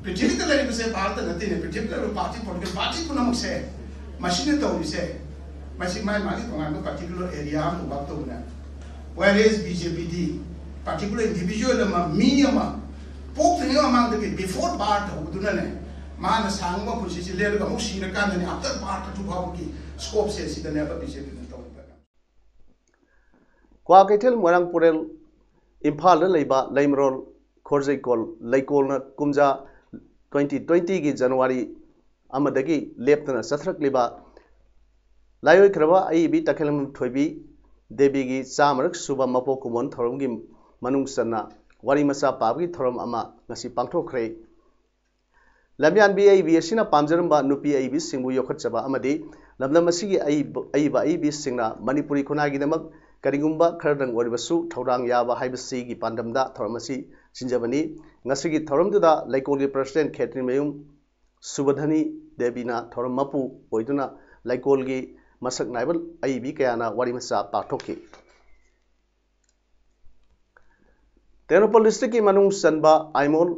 ꯄ꯭ꯔꯤꯊꯤꯕꯤꯗ ꯂꯩꯔꯤꯕꯁꯦ, ꯚꯥꯔꯠꯇ ꯅꯠꯇꯦꯅꯦ, ꯄ꯭ꯔꯤꯊꯤꯕꯤꯗ ꯂꯩꯔꯤꯕ ꯄꯥꯔꯇꯤ, ꯄꯣꯂꯤꯇꯤꯀꯦꯜ ꯄꯥꯔꯇꯤ ꯄꯨꯝꯅꯃꯛꯁꯦ ꯃꯁꯤꯅ ꯇꯧꯔꯤꯁꯦ, ꯃꯁꯤ ꯃꯥꯒꯤ ꯃꯥꯒꯤ ꯇꯣꯉꯥꯟꯕ ꯄꯥꯔꯇꯤꯀꯨꯂꯔ ꯑꯦꯔꯤꯌꯥ ꯑꯃꯗ ꯋꯥꯛ ꯇꯧꯕꯅꯦ꯫ Whereas ꯕꯤ ꯖꯦ ꯄꯤꯗꯤ ꯄꯥꯔꯇꯤꯀꯨꯂꯔ ꯏꯟꯗꯤꯚꯤꯖꯨꯋꯦꯜ ꯑꯃ, ꯃꯤ ꯑꯃ ꯄꯣꯛꯇ꯭ꯔꯤꯉꯩ ꯃꯃꯥꯡꯗꯒꯤ, ꯕꯤꯐꯣꯔ ꯕꯥꯔꯠ ꯍꯧꯕꯗꯨꯅꯅꯦ, ꯃꯥꯅ ꯁꯥꯡꯕ ꯄꯨꯟꯁꯤꯁꯤ ꯂꯦꯜꯂꯒ ꯑꯃꯨꯛ ꯁꯤꯔꯀꯥꯟꯗꯅꯤ, ꯑꯥꯐꯇꯔ ꯕꯥꯔꯠ ꯑꯗꯨ ꯐꯥꯎꯕꯒꯤ ꯁ꯭ꯀꯣꯞꯁꯦ ꯁꯤꯗꯅꯦꯕ ꯕꯤ ꯖꯦ ꯄꯤꯅ ꯇꯧꯔꯤꯕ꯫ ꯀ꯭ꯋꯥꯀꯩꯊꯦꯜ, ꯃꯣꯏꯔꯥꯡ ꯄꯨꯔꯦꯜ, ꯏꯝꯐꯥꯜꯗ ꯂꯩꯕ ꯂꯩꯃꯔꯣꯜ ꯈꯣꯔꯖꯩꯀꯣꯜ ꯂꯩꯀꯣꯜꯅ ꯀꯨꯝꯖꯥ ꯇ꯭ꯋꯦꯟꯇꯤ ꯇ꯭ꯋꯦꯟꯇꯤꯒꯤ ꯖꯅꯋꯥꯔꯤ ꯑꯃꯗꯒꯤ ꯂꯦꯞꯇꯅ ꯆꯠꯊꯔꯛꯂꯤꯕ ꯂꯥꯏꯑꯣꯏꯈ꯭ꯔꯕ ꯑꯏꯕꯤ ꯇꯈꯦꯂꯝꯕꯝ ꯊꯣꯏꯕꯤ ꯗꯦꯕꯤꯒꯤ ꯆꯥꯃꯔꯛ ꯁꯨꯕ ꯃꯄꯣꯛ ꯀꯨꯝꯑꯣꯟ ꯊꯧꯔꯝꯒꯤ ꯃꯅꯨꯡ ꯆꯟꯅ ꯋꯥꯔꯤ ꯃꯆꯥ ꯄꯥꯕꯒꯤ ꯊꯧꯔꯝ ꯑꯃ ꯉꯁꯤ ꯄꯥꯡꯊꯣꯛꯈ꯭ꯔꯦ꯫ ꯂꯝꯌꯥꯟꯕꯤ ꯑꯏꯕꯤ ꯑꯁꯤꯅ ꯄꯥꯝꯖꯔꯝꯕ ꯅꯨꯄꯤ ꯑꯏꯕꯤꯁꯤꯡꯕꯨ ꯌꯣꯛꯈꯠꯆꯕ ꯑꯃꯗꯤ ꯂꯝꯗꯝ ꯑꯁꯤꯒꯤ ꯑꯏꯕ, ꯑꯏꯕ ꯑꯏꯕꯤꯁꯤꯡꯅ ꯃꯅꯤꯄꯨꯔꯤ ꯈꯨꯟꯅꯥꯏꯒꯤꯗꯃꯛ ꯀꯔꯤꯒꯨꯝꯕ ꯈꯔꯗꯪ ꯑꯣꯏꯔꯕꯁꯨ ꯊꯧꯗꯥꯡ ꯌꯥꯕ ꯍꯥꯏꯕꯁꯤꯒꯤ ꯄꯥꯟꯗꯝꯗ ꯊꯧꯔꯝ ꯑꯁꯤ ꯁꯤꯟꯖꯕꯅꯤ꯫ ꯉꯁꯤꯒꯤ ꯊꯧꯔꯝꯗꯨꯗ ꯂꯩꯀꯣꯜꯒꯤ ꯄ꯭ꯔꯁꯤꯗꯦꯟ ꯈꯦꯇ꯭ꯔꯤꯃꯌꯨꯝ ꯁꯨꯕꯙꯅꯤ ꯗꯦꯕꯤꯅ ꯊꯧꯔꯝ ꯃꯄꯨ ꯑꯣꯏꯗꯨꯅ ꯂꯩꯀꯣꯜꯒꯤ ꯃꯁꯛ ꯅꯥꯏꯕ ꯑꯏꯕꯤ ꯀꯌꯥꯅ ꯋꯥꯔꯤ ꯃꯆꯥ ꯄꯥꯡꯊꯣꯛꯈꯤ꯫ ꯇꯦꯡꯅꯧꯄꯜ ꯗꯤꯁꯇ꯭ꯔꯤꯛꯀꯤ ꯃꯅꯨꯡ ꯆꯟꯕ ꯑꯥꯏꯃꯣꯜ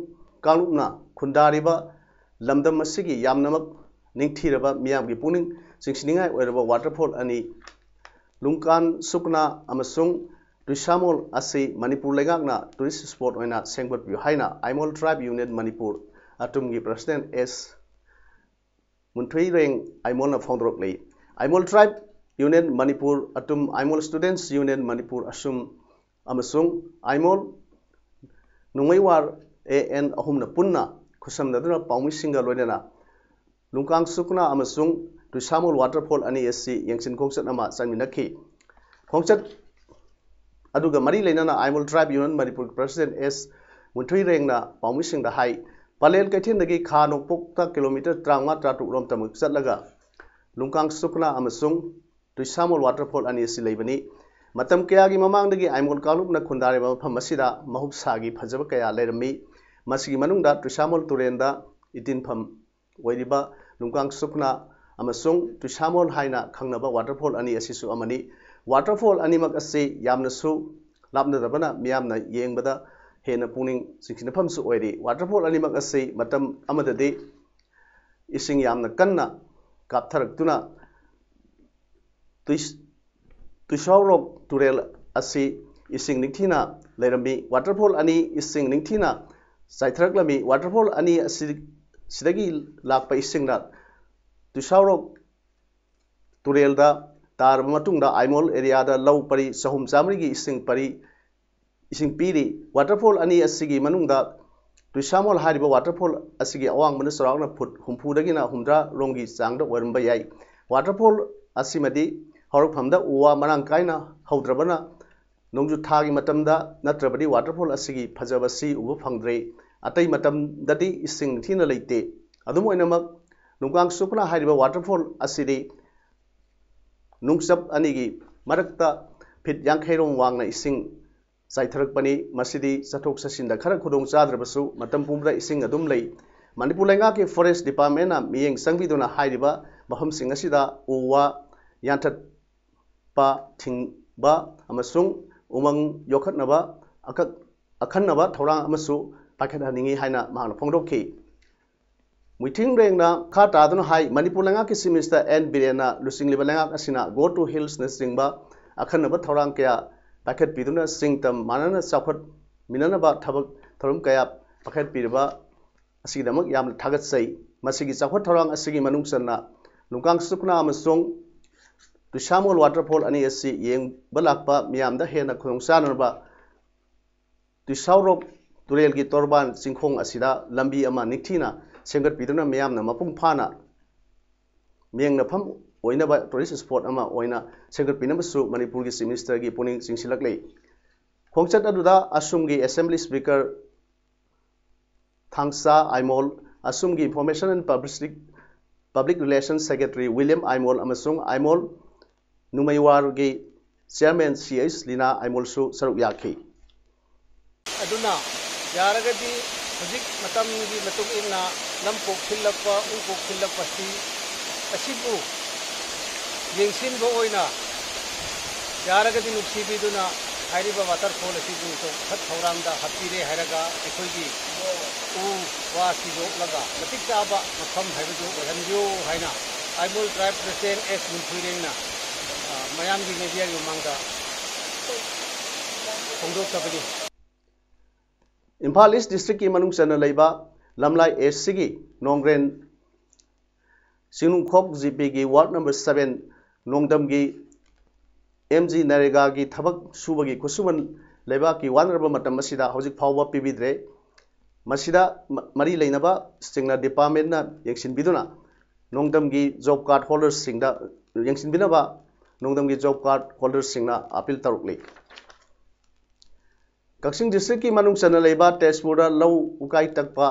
ꯀꯥꯡꯂꯨꯞꯅ ꯈꯨꯟꯗꯥꯔꯤꯕ ꯂꯝꯗꯝ ꯑꯁꯤꯒꯤ ꯌꯥꯝꯅꯃꯛ ꯅꯤꯡꯊꯤꯔꯕ, ꯃꯤꯌꯥꯝꯒꯤ ꯄꯨꯛꯅꯤꯡ ꯆꯤꯡꯁꯤꯟꯅꯤꯡꯉꯥꯏ ꯑꯣꯏꯔꯕ ꯋꯥꯇꯔꯐꯣꯜ ꯑꯅꯤ, ꯂꯨꯡꯀꯥꯟ ꯁꯨꯛꯅꯥ ꯑꯃꯁꯨꯡ ꯇꯨꯏꯁꯥꯃꯣꯜ ꯑꯁꯤ ꯃꯅꯤꯄꯨꯔ ꯂꯩꯉꯥꯛꯅ ꯇꯨꯔꯤꯁ ꯁ꯭ꯄꯣꯠ ꯑꯣꯏꯅ ꯁꯦꯝꯒꯠꯄꯤꯌꯨ ꯍꯥꯏꯅ ꯑꯥꯏꯃꯣꯜ ꯇ꯭ꯔꯥꯏꯕ ꯌꯨꯅꯤꯌꯟ ꯃꯅꯤꯄꯨꯔ ꯑꯇꯨꯝꯒꯤ ꯄ꯭ꯔꯁꯤꯗꯦꯟ ꯑꯦꯁ ꯃꯨꯟꯊꯨꯏꯔꯦꯡ ꯑꯥꯏꯃꯣꯜꯅ ꯐꯣꯡꯗꯣꯔꯛꯂꯤ꯫ ꯑꯥꯏꯃꯣꯜ ꯇ꯭ꯔꯥꯏꯕ ꯌꯨꯅꯤꯌꯟ ꯃꯅꯤꯄꯨꯔ ꯑꯇꯨꯝ, ꯑꯥꯏꯃꯣꯜ ꯁ꯭ꯇꯨꯗꯦꯟꯠꯁ ꯌꯨꯅꯤꯌꯟ ꯃꯅꯤꯄꯨꯔ ꯑꯁꯨꯝ ꯑꯃꯁꯨꯡ ꯑꯥꯏꯃꯣꯜ ꯅꯣꯡꯃꯩꯋꯥꯔ ꯑꯦ ꯑꯦꯟ ꯑꯍꯨꯝꯅ ꯄꯨꯟꯅ ꯈꯨꯠꯁꯝꯅꯗꯨꯅ ꯄꯥꯎꯃꯤꯁꯤꯡꯒ ꯂꯣꯏꯅꯅ ꯂꯨꯡꯀꯥꯡ ꯁꯨꯛꯅꯥ ꯑꯃꯁꯨꯡ ꯇꯨꯏꯁꯥꯃꯣꯜ ꯋꯥꯇꯔꯐꯣꯜ ꯑꯅꯤ ꯑꯁꯤ ꯌꯦꯡꯁꯤꯟ ꯈꯣꯡꯆꯠ ꯑꯃ ꯆꯠꯃꯤꯟꯅꯈꯤ꯫ ꯈꯣꯡꯆꯠ ꯑꯗꯨꯒ ꯃꯔꯤ ꯂꯩꯅꯅ ꯑꯥꯏꯃꯣꯜ ꯇ꯭ꯔꯥꯏꯕ ꯌꯨꯅꯤꯌꯟ ꯃꯅꯤꯄꯨꯔꯒꯤ ꯄ꯭ꯔꯁꯤꯗꯦꯟꯠ ꯑꯦꯁ ꯃꯨꯟꯊꯨꯏꯔꯦꯡꯅ ꯄꯥꯎꯃꯤꯁꯤꯡꯗ ꯍꯥꯏ, ꯄꯂꯦꯜ ꯀꯩꯊꯦꯜꯗꯒꯤ ꯈꯥ ꯅꯣꯡꯄꯣꯛꯇ ꯀꯤꯂꯣꯃꯤꯇꯔ ꯇꯔꯥꯃꯉꯥ ꯇꯔꯥꯇꯔꯨꯛ ꯔꯣꯝꯇꯃꯛ ꯆꯠꯂꯒ ꯂꯨꯡꯀꯥꯡ ꯁꯨꯛꯅꯥ ꯑꯃꯁꯨꯡ ꯇꯨꯏꯁꯥꯃꯣꯜ ꯋꯥꯇꯔꯐꯣꯜ ꯑꯅꯤ ꯑꯁꯤ ꯂꯩꯕꯅꯤ꯫ ꯃꯇꯝ ꯀꯌꯥꯒꯤ ꯃꯃꯥꯡꯗꯒꯤ ꯑꯥꯏꯃꯣꯜ ꯀꯥꯡꯂꯨꯞꯅ ꯈꯨꯟꯗꯥꯔꯤꯕ ꯃꯐꯝ ꯑꯁꯤꯗ ꯃꯍꯧꯁꯥꯒꯤ ꯐꯖꯕ ꯀꯌꯥ ꯂꯩꯔꯝꯃꯤ꯫ ꯃꯁꯤꯒꯤ ꯃꯅꯨꯡꯗ ꯇꯨꯏꯁꯥꯃꯣꯜ ꯇꯨꯔꯦꯜꯗ ꯏꯇꯤꯟꯐꯝ ꯑꯣꯏꯔꯤꯕ ꯂꯨꯡꯀꯥꯡ ꯁꯨꯛꯅꯥ ꯑꯃꯁꯨꯡ ꯇꯨꯏꯁꯥꯃꯣꯜ ꯍꯥꯏꯅ ꯈꯪꯅꯕ waterfall ꯑꯅꯤ ꯑꯁꯤꯁꯨ ꯑꯃꯅꯤ꯫ Waterfall ꯑꯅꯤꯃꯛ ꯑꯁꯤ ꯌꯥꯝꯅꯁꯨ ꯂꯥꯞꯅꯗꯕꯅ ꯃꯤꯌꯥꯝꯅ ꯌꯦꯡꯕꯗ ꯍꯦꯟꯅ ꯄꯨꯛꯅꯤꯡ ꯆꯤꯡꯁꯤꯟꯅꯐꯝꯁꯨ ꯑꯣꯏꯔꯤ꯫ Waterfall ꯑꯅꯤꯃꯛ ꯑꯁꯤ ꯃꯇꯝ ꯑꯃꯗꯗꯤ ꯏꯁꯤꯡ ꯌꯥꯝꯅ ꯀꯟꯅ ꯀꯥꯞꯊꯔꯛꯇꯨꯅ ꯇꯨꯏꯁ-, ꯇꯨꯏꯁꯥꯎꯔꯣꯛ ꯇꯨꯔꯦꯜ ꯑꯁꯤ ꯏꯁꯤꯡ ꯅꯤꯡꯊꯤꯅ ꯂꯩꯔꯝꯃꯤ꯫ Waterfall ꯑꯅꯤ ꯏꯁꯤꯡ ꯅꯤꯡꯊꯤꯅ ꯆꯥꯏꯊꯔꯛꯂꯝꯃꯤ꯫ Waterfall ꯑꯅꯤ ꯑꯁꯤ, ꯁꯤꯗꯒꯤ ꯂꯥꯛꯄ ꯏꯁꯤꯡꯅ ꯇꯨꯏꯁꯥꯎꯔꯣꯛ ꯇꯨꯔꯦꯜꯗ ꯇꯥꯔꯕ ꯃꯇꯨꯡꯗ ꯑꯥꯏꯃꯣꯜ areaꯗ ꯂꯧ ꯄꯔꯤ ꯆꯍꯨꯝ ꯆꯥꯃꯔꯤꯒꯤ ꯏꯁꯤꯡ ꯄꯔꯤ, ꯏꯁꯤꯡ ꯄꯤꯔꯤ꯫ Waterfall ꯑꯅꯤ ꯑꯁꯤꯒꯤ ꯃꯅꯨꯡꯗ ꯇꯨꯏꯁꯥꯃꯣꯜ ꯍꯥꯏꯔꯤꯕ waterfall ꯑꯁꯤꯒꯤ ꯑꯋꯥꯡꯕꯅ ꯆꯥꯎꯔꯥꯛꯅ ꯐꯨꯠ ꯍꯨꯝꯐꯨꯗꯒꯤꯅ ꯍꯨꯝꯗ꯭ꯔꯥ ꯔꯣꯝꯒꯤ ꯆꯥꯡꯗ ꯑꯣꯏꯔꯝꯕ ꯌꯥꯏ꯫ Waterfall ꯑꯁꯤꯃꯗꯤ ꯍꯧꯔꯛꯐꯝꯗ ꯎ ꯋꯥ ꯃꯔꯥꯡ ꯀꯥꯏꯅ ꯍꯧꯗ꯭ꯔꯕꯅ ꯅꯣꯡꯖꯨ ꯊꯥꯒꯤ ꯃꯇꯝꯗ ꯅꯠꯇ꯭ꯔꯕꯗꯤ waterfall ꯑꯁꯤꯒꯤ ꯐꯖꯕꯁꯤ ꯎꯕ ꯐꯪꯗ꯭ꯔꯦ꯫ ꯑꯇꯩ ꯃꯇꯝꯗꯗꯤ ꯏꯁꯤꯡ ꯅꯤꯡꯊꯤꯅ ꯂꯩꯇꯦ꯫ ꯑꯗꯨꯝ ꯑꯣꯏꯅꯃꯛ, ꯅꯨꯡꯀꯥꯡ ꯁꯨꯛꯅꯥ ꯍꯥꯏꯔꯤꯕ waterfall ꯑꯁꯤꯗꯤ ꯅꯨꯡꯆꯞ ꯑꯅꯤꯒꯤ ꯃꯔꯛꯇ ꯐꯤꯠ ꯌꯥꯡꯈꯩ ꯔꯣꯝ ꯋꯥꯡꯅ ꯏꯁꯤꯡ ꯆꯥꯏꯊꯔꯛꯄꯅꯤ꯫ ꯃꯁꯤꯗꯤ ꯆꯠꯊꯣꯛ ꯆꯠꯁꯤꯟꯗ ꯈꯔ ꯈꯨꯗꯣꯡ ꯆꯥꯗ꯭ꯔꯕꯁꯨ ꯃꯇꯝ ꯄꯨꯝꯕꯗ ꯏꯁꯤꯡ ꯑꯗꯨꯝ ꯂꯩ꯫ ꯃꯅꯤꯄꯨꯔ ꯂꯩꯉꯥꯛꯀꯤ forest departmentꯅ ꯃꯤꯠꯌꯦꯡ ꯆꯪꯕꯤꯗꯨꯅ ꯍꯥꯏꯔꯤꯕ ꯃꯐꯝꯁꯤꯡ ꯑꯁꯤꯗ ꯎ ꯋꯥ ꯌꯥꯟꯊꯠꯄ ꯊꯤꯡꯕ ꯑꯃꯁꯨꯡ ꯎꯃꯪ ꯌꯣꯛꯈꯠꯅꯕ ꯑꯀꯛ-, ꯑꯈꯟꯅꯕ ꯊꯧꯔꯥꯡ ꯑꯃꯁꯨ ꯄꯥꯏꯈꯠꯍꯟꯅꯤꯡꯏ ꯍꯥꯏꯅ ꯃꯍꯥꯛꯅ ꯐꯣꯡꯗꯣꯛꯈꯤ꯫ ꯃꯨꯏꯊꯤꯡ ꯔꯦꯡꯅ ꯃꯈꯥ ꯇꯥꯗꯨꯅ ꯍꯥꯏ, ꯃꯅꯤꯄꯨꯔ ꯂꯩꯉꯥꯛꯀꯤ Chief Minister ꯑꯦꯟ ꯕꯤꯔꯦꯟꯅ ꯂꯨꯆꯤꯡꯂꯤꯕ ꯂꯩꯉꯥꯛ ꯑꯁꯤꯅ Go to Hillsꯅꯆꯤꯡꯕ ꯑꯈꯟꯅꯕ ꯊꯧꯔꯥꯡ ꯀꯌꯥ ꯄꯥꯏꯈꯠꯄꯤꯗꯨꯅ ꯆꯤꯡ ꯇꯝ ꯃꯥꯟꯅꯅ ꯆꯥꯎꯈꯠꯃꯤꯟꯅꯅꯕ ꯊꯕꯛ ꯊꯧꯔꯝ ꯀꯌꯥ ꯄꯥꯏꯈꯠꯄꯤꯔꯤꯕ ꯑꯁꯤꯒꯤꯗꯃꯛ ꯌꯥꯝꯅ ꯊꯥꯒꯠꯆꯩ꯫ ꯃꯁꯤꯒꯤ ꯆꯥꯎꯈꯠ ꯊꯧꯔꯥꯡ ꯑꯁꯤꯒꯤ ꯃꯅꯨꯡ ꯆꯟꯅ ꯂꯨꯡꯀꯥꯡ ꯁꯨꯛꯅꯥ ꯑꯃꯁꯨꯡ ꯇꯨꯏꯁꯥꯃꯣꯜ waterfall ꯑꯅꯤ ꯑꯁꯤ ꯌꯦꯡꯕ ꯂꯥꯛꯄ ꯃꯤꯌꯥꯝꯗ ꯍꯦꯟꯅ ꯈꯨꯗꯣꯡꯆꯥꯅꯅꯕ ꯇꯨꯏꯁꯥꯎꯔꯣꯛ ꯇꯨꯔꯦꯜꯒꯤ ꯇꯣꯔꯕꯥꯟ ꯆꯤꯡꯈꯣꯡ ꯑꯁꯤꯗ ꯂꯝꯕꯤ ꯑꯃ ꯅꯤꯡꯊꯤꯅ ꯁꯦꯝꯒꯠꯄꯤꯗꯨꯅ ꯃꯤꯌꯥꯝꯅ ꯃꯄꯨꯡ ꯐꯥꯅ ꯃꯤꯠꯌꯦꯡꯅꯐꯝ ꯑꯣꯏꯅꯕ tourist spot ꯑꯃ ꯑꯣꯏꯅ ꯁꯦꯝꯒꯠꯄꯤꯅꯕꯁꯨ ꯃꯅꯤꯄꯨꯔꯒꯤ Chief Ministerꯒꯤ ꯄꯨꯛꯅꯤꯡ ꯆꯤꯡꯁꯤꯜꯂꯛꯂꯤ꯫ ꯈꯣꯡꯆꯠ ꯑꯗꯨꯗ ꯑꯁꯣꯝꯒꯤ Assembly Speaker ꯊꯥꯡꯁꯥ ꯑꯥꯏꯃꯣꯜ, ꯑꯁꯣꯝꯒꯤ Information and Publicity, Public Relations Secretary William Aimol ꯑꯃꯁꯨꯡ ꯑꯥꯏꯃꯣꯜ ꯅꯨꯃꯩꯋꯥꯔꯒꯤ Chairman ꯁꯤ ꯑꯩꯆ ꯂꯤꯅꯥ ꯑꯥꯏꯃꯣꯜꯁꯨ ꯁꯔꯨꯛ ꯌꯥꯈꯤ꯫ ꯑꯗꯨꯅ ꯌꯥꯔꯒꯗꯤ ꯍꯧꯖꯤꯛ ꯃꯇꯝꯒꯤ ꯃꯇꯨꯡ ꯏꯟꯅ ꯂꯝ ꯀꯣꯛꯁꯤꯜꯂꯛꯄ, ꯎ ꯀꯣꯛꯁꯤꯜꯂꯛꯄꯁꯤ ꯑꯁꯤꯕꯨ ꯌꯦꯡꯁꯤꯟꯕ ꯑꯣꯏꯅ ꯌꯥꯔꯒꯗꯤ ꯅꯨꯡꯁꯤꯕꯤꯗꯨꯅ ꯍꯥꯏꯔꯤꯕ ꯋꯥꯇꯔꯐꯣꯜ ꯑꯁꯤꯕꯨ ꯆꯥꯎꯈꯠ ꯊꯧꯔꯥꯡꯗ ꯍꯥꯞꯄꯤꯔꯦ ꯍꯥꯏꯔꯒ ꯑꯩꯈꯣꯏꯒꯤ ꯎ ꯋꯥ ꯁꯤꯗꯣꯛꯂꯒ ꯃꯇꯤꯛ ꯆꯥꯕ ꯃꯐꯝ ꯍꯥꯏꯕꯗꯨ ꯑꯣꯏꯍꯟꯕꯤꯌꯨ ꯍꯥꯏꯅ ꯑꯥꯏꯃꯣꯜ ꯇ꯭ꯔꯥꯏꯕ ꯄ꯭ꯔꯁꯤꯗꯦꯟ ꯑꯦꯁ ꯃꯨꯟꯊꯨꯏꯔꯦꯡꯅ, ꯑ, ꯃꯌꯥꯝꯒꯤ ꯃꯦꯗꯤꯌꯥꯒꯤ ꯃꯃꯥꯡꯗ ꯐꯣꯡꯗꯣꯛꯆꯕꯅꯤ꯫ ꯏꯝꯐꯥꯜ ꯏꯁ ꯗꯤꯁꯇ꯭ꯔꯤꯛꯀꯤ ꯃꯅꯨꯡ ꯆꯟꯅ ꯂꯩꯕ ꯂꯝꯂꯥꯏ ꯑꯦꯁ ꯁꯤꯒꯤ ꯅꯣꯡꯒ꯭ꯔꯦꯟ ꯆꯤꯡꯅꯨꯡꯈꯣꯛ ꯖꯤ ꯄꯤꯒꯤ ꯋꯥꯔꯗ ꯅꯝꯕꯔ ꯁꯚꯦꯟ ꯅꯣꯡꯗꯝꯒꯤ ꯑꯦꯝ ꯖꯤ ꯅꯔꯦꯒꯥꯒꯤ ꯊꯕꯛ ꯁꯨꯕꯒꯤ ꯈꯨꯠꯁꯨꯃꯟ ꯂꯩꯕꯥꯛꯀꯤ ꯋꯥꯅꯔꯕ ꯃꯇꯝ ꯑꯁꯤꯗ ꯍꯧꯖꯤꯛ ꯐꯥꯎꯕ ꯄꯤꯕꯤꯗ꯭ꯔꯦ꯫ ꯃꯁꯤꯗ ꯃ-, ꯃꯔꯤ ꯂꯩꯅꯕꯁꯤꯡꯅ ꯗꯤꯄꯥꯔꯠꯃꯦꯟꯅ ꯌꯦꯡꯁꯤꯟꯕꯤꯗꯨꯅ ꯅꯣꯡꯗꯝꯒꯤ ꯖꯣꯕ ꯀꯥꯔꯗ ꯍꯣꯜꯗꯔꯁꯤꯡꯗ ꯌꯦꯡꯁꯤꯟꯕꯤꯅꯕ ꯅꯣꯡꯗꯝꯒꯤ ꯖꯣꯕ ꯀꯥꯔꯗ ꯍꯣꯜꯗꯔꯁꯤꯡꯅ ꯑꯥꯄꯤꯜ ꯇꯧꯔꯛꯂꯤ꯫ ꯀꯛꯆꯤꯡ ꯗꯤꯁꯇ꯭ꯔꯤꯛꯀꯤ ꯃꯅꯨꯡ ꯆꯟꯅ ꯂꯩꯕ ꯇꯦꯖꯄꯨꯔꯗ ꯂꯧ ꯎꯀꯥꯏ ꯇꯛꯄ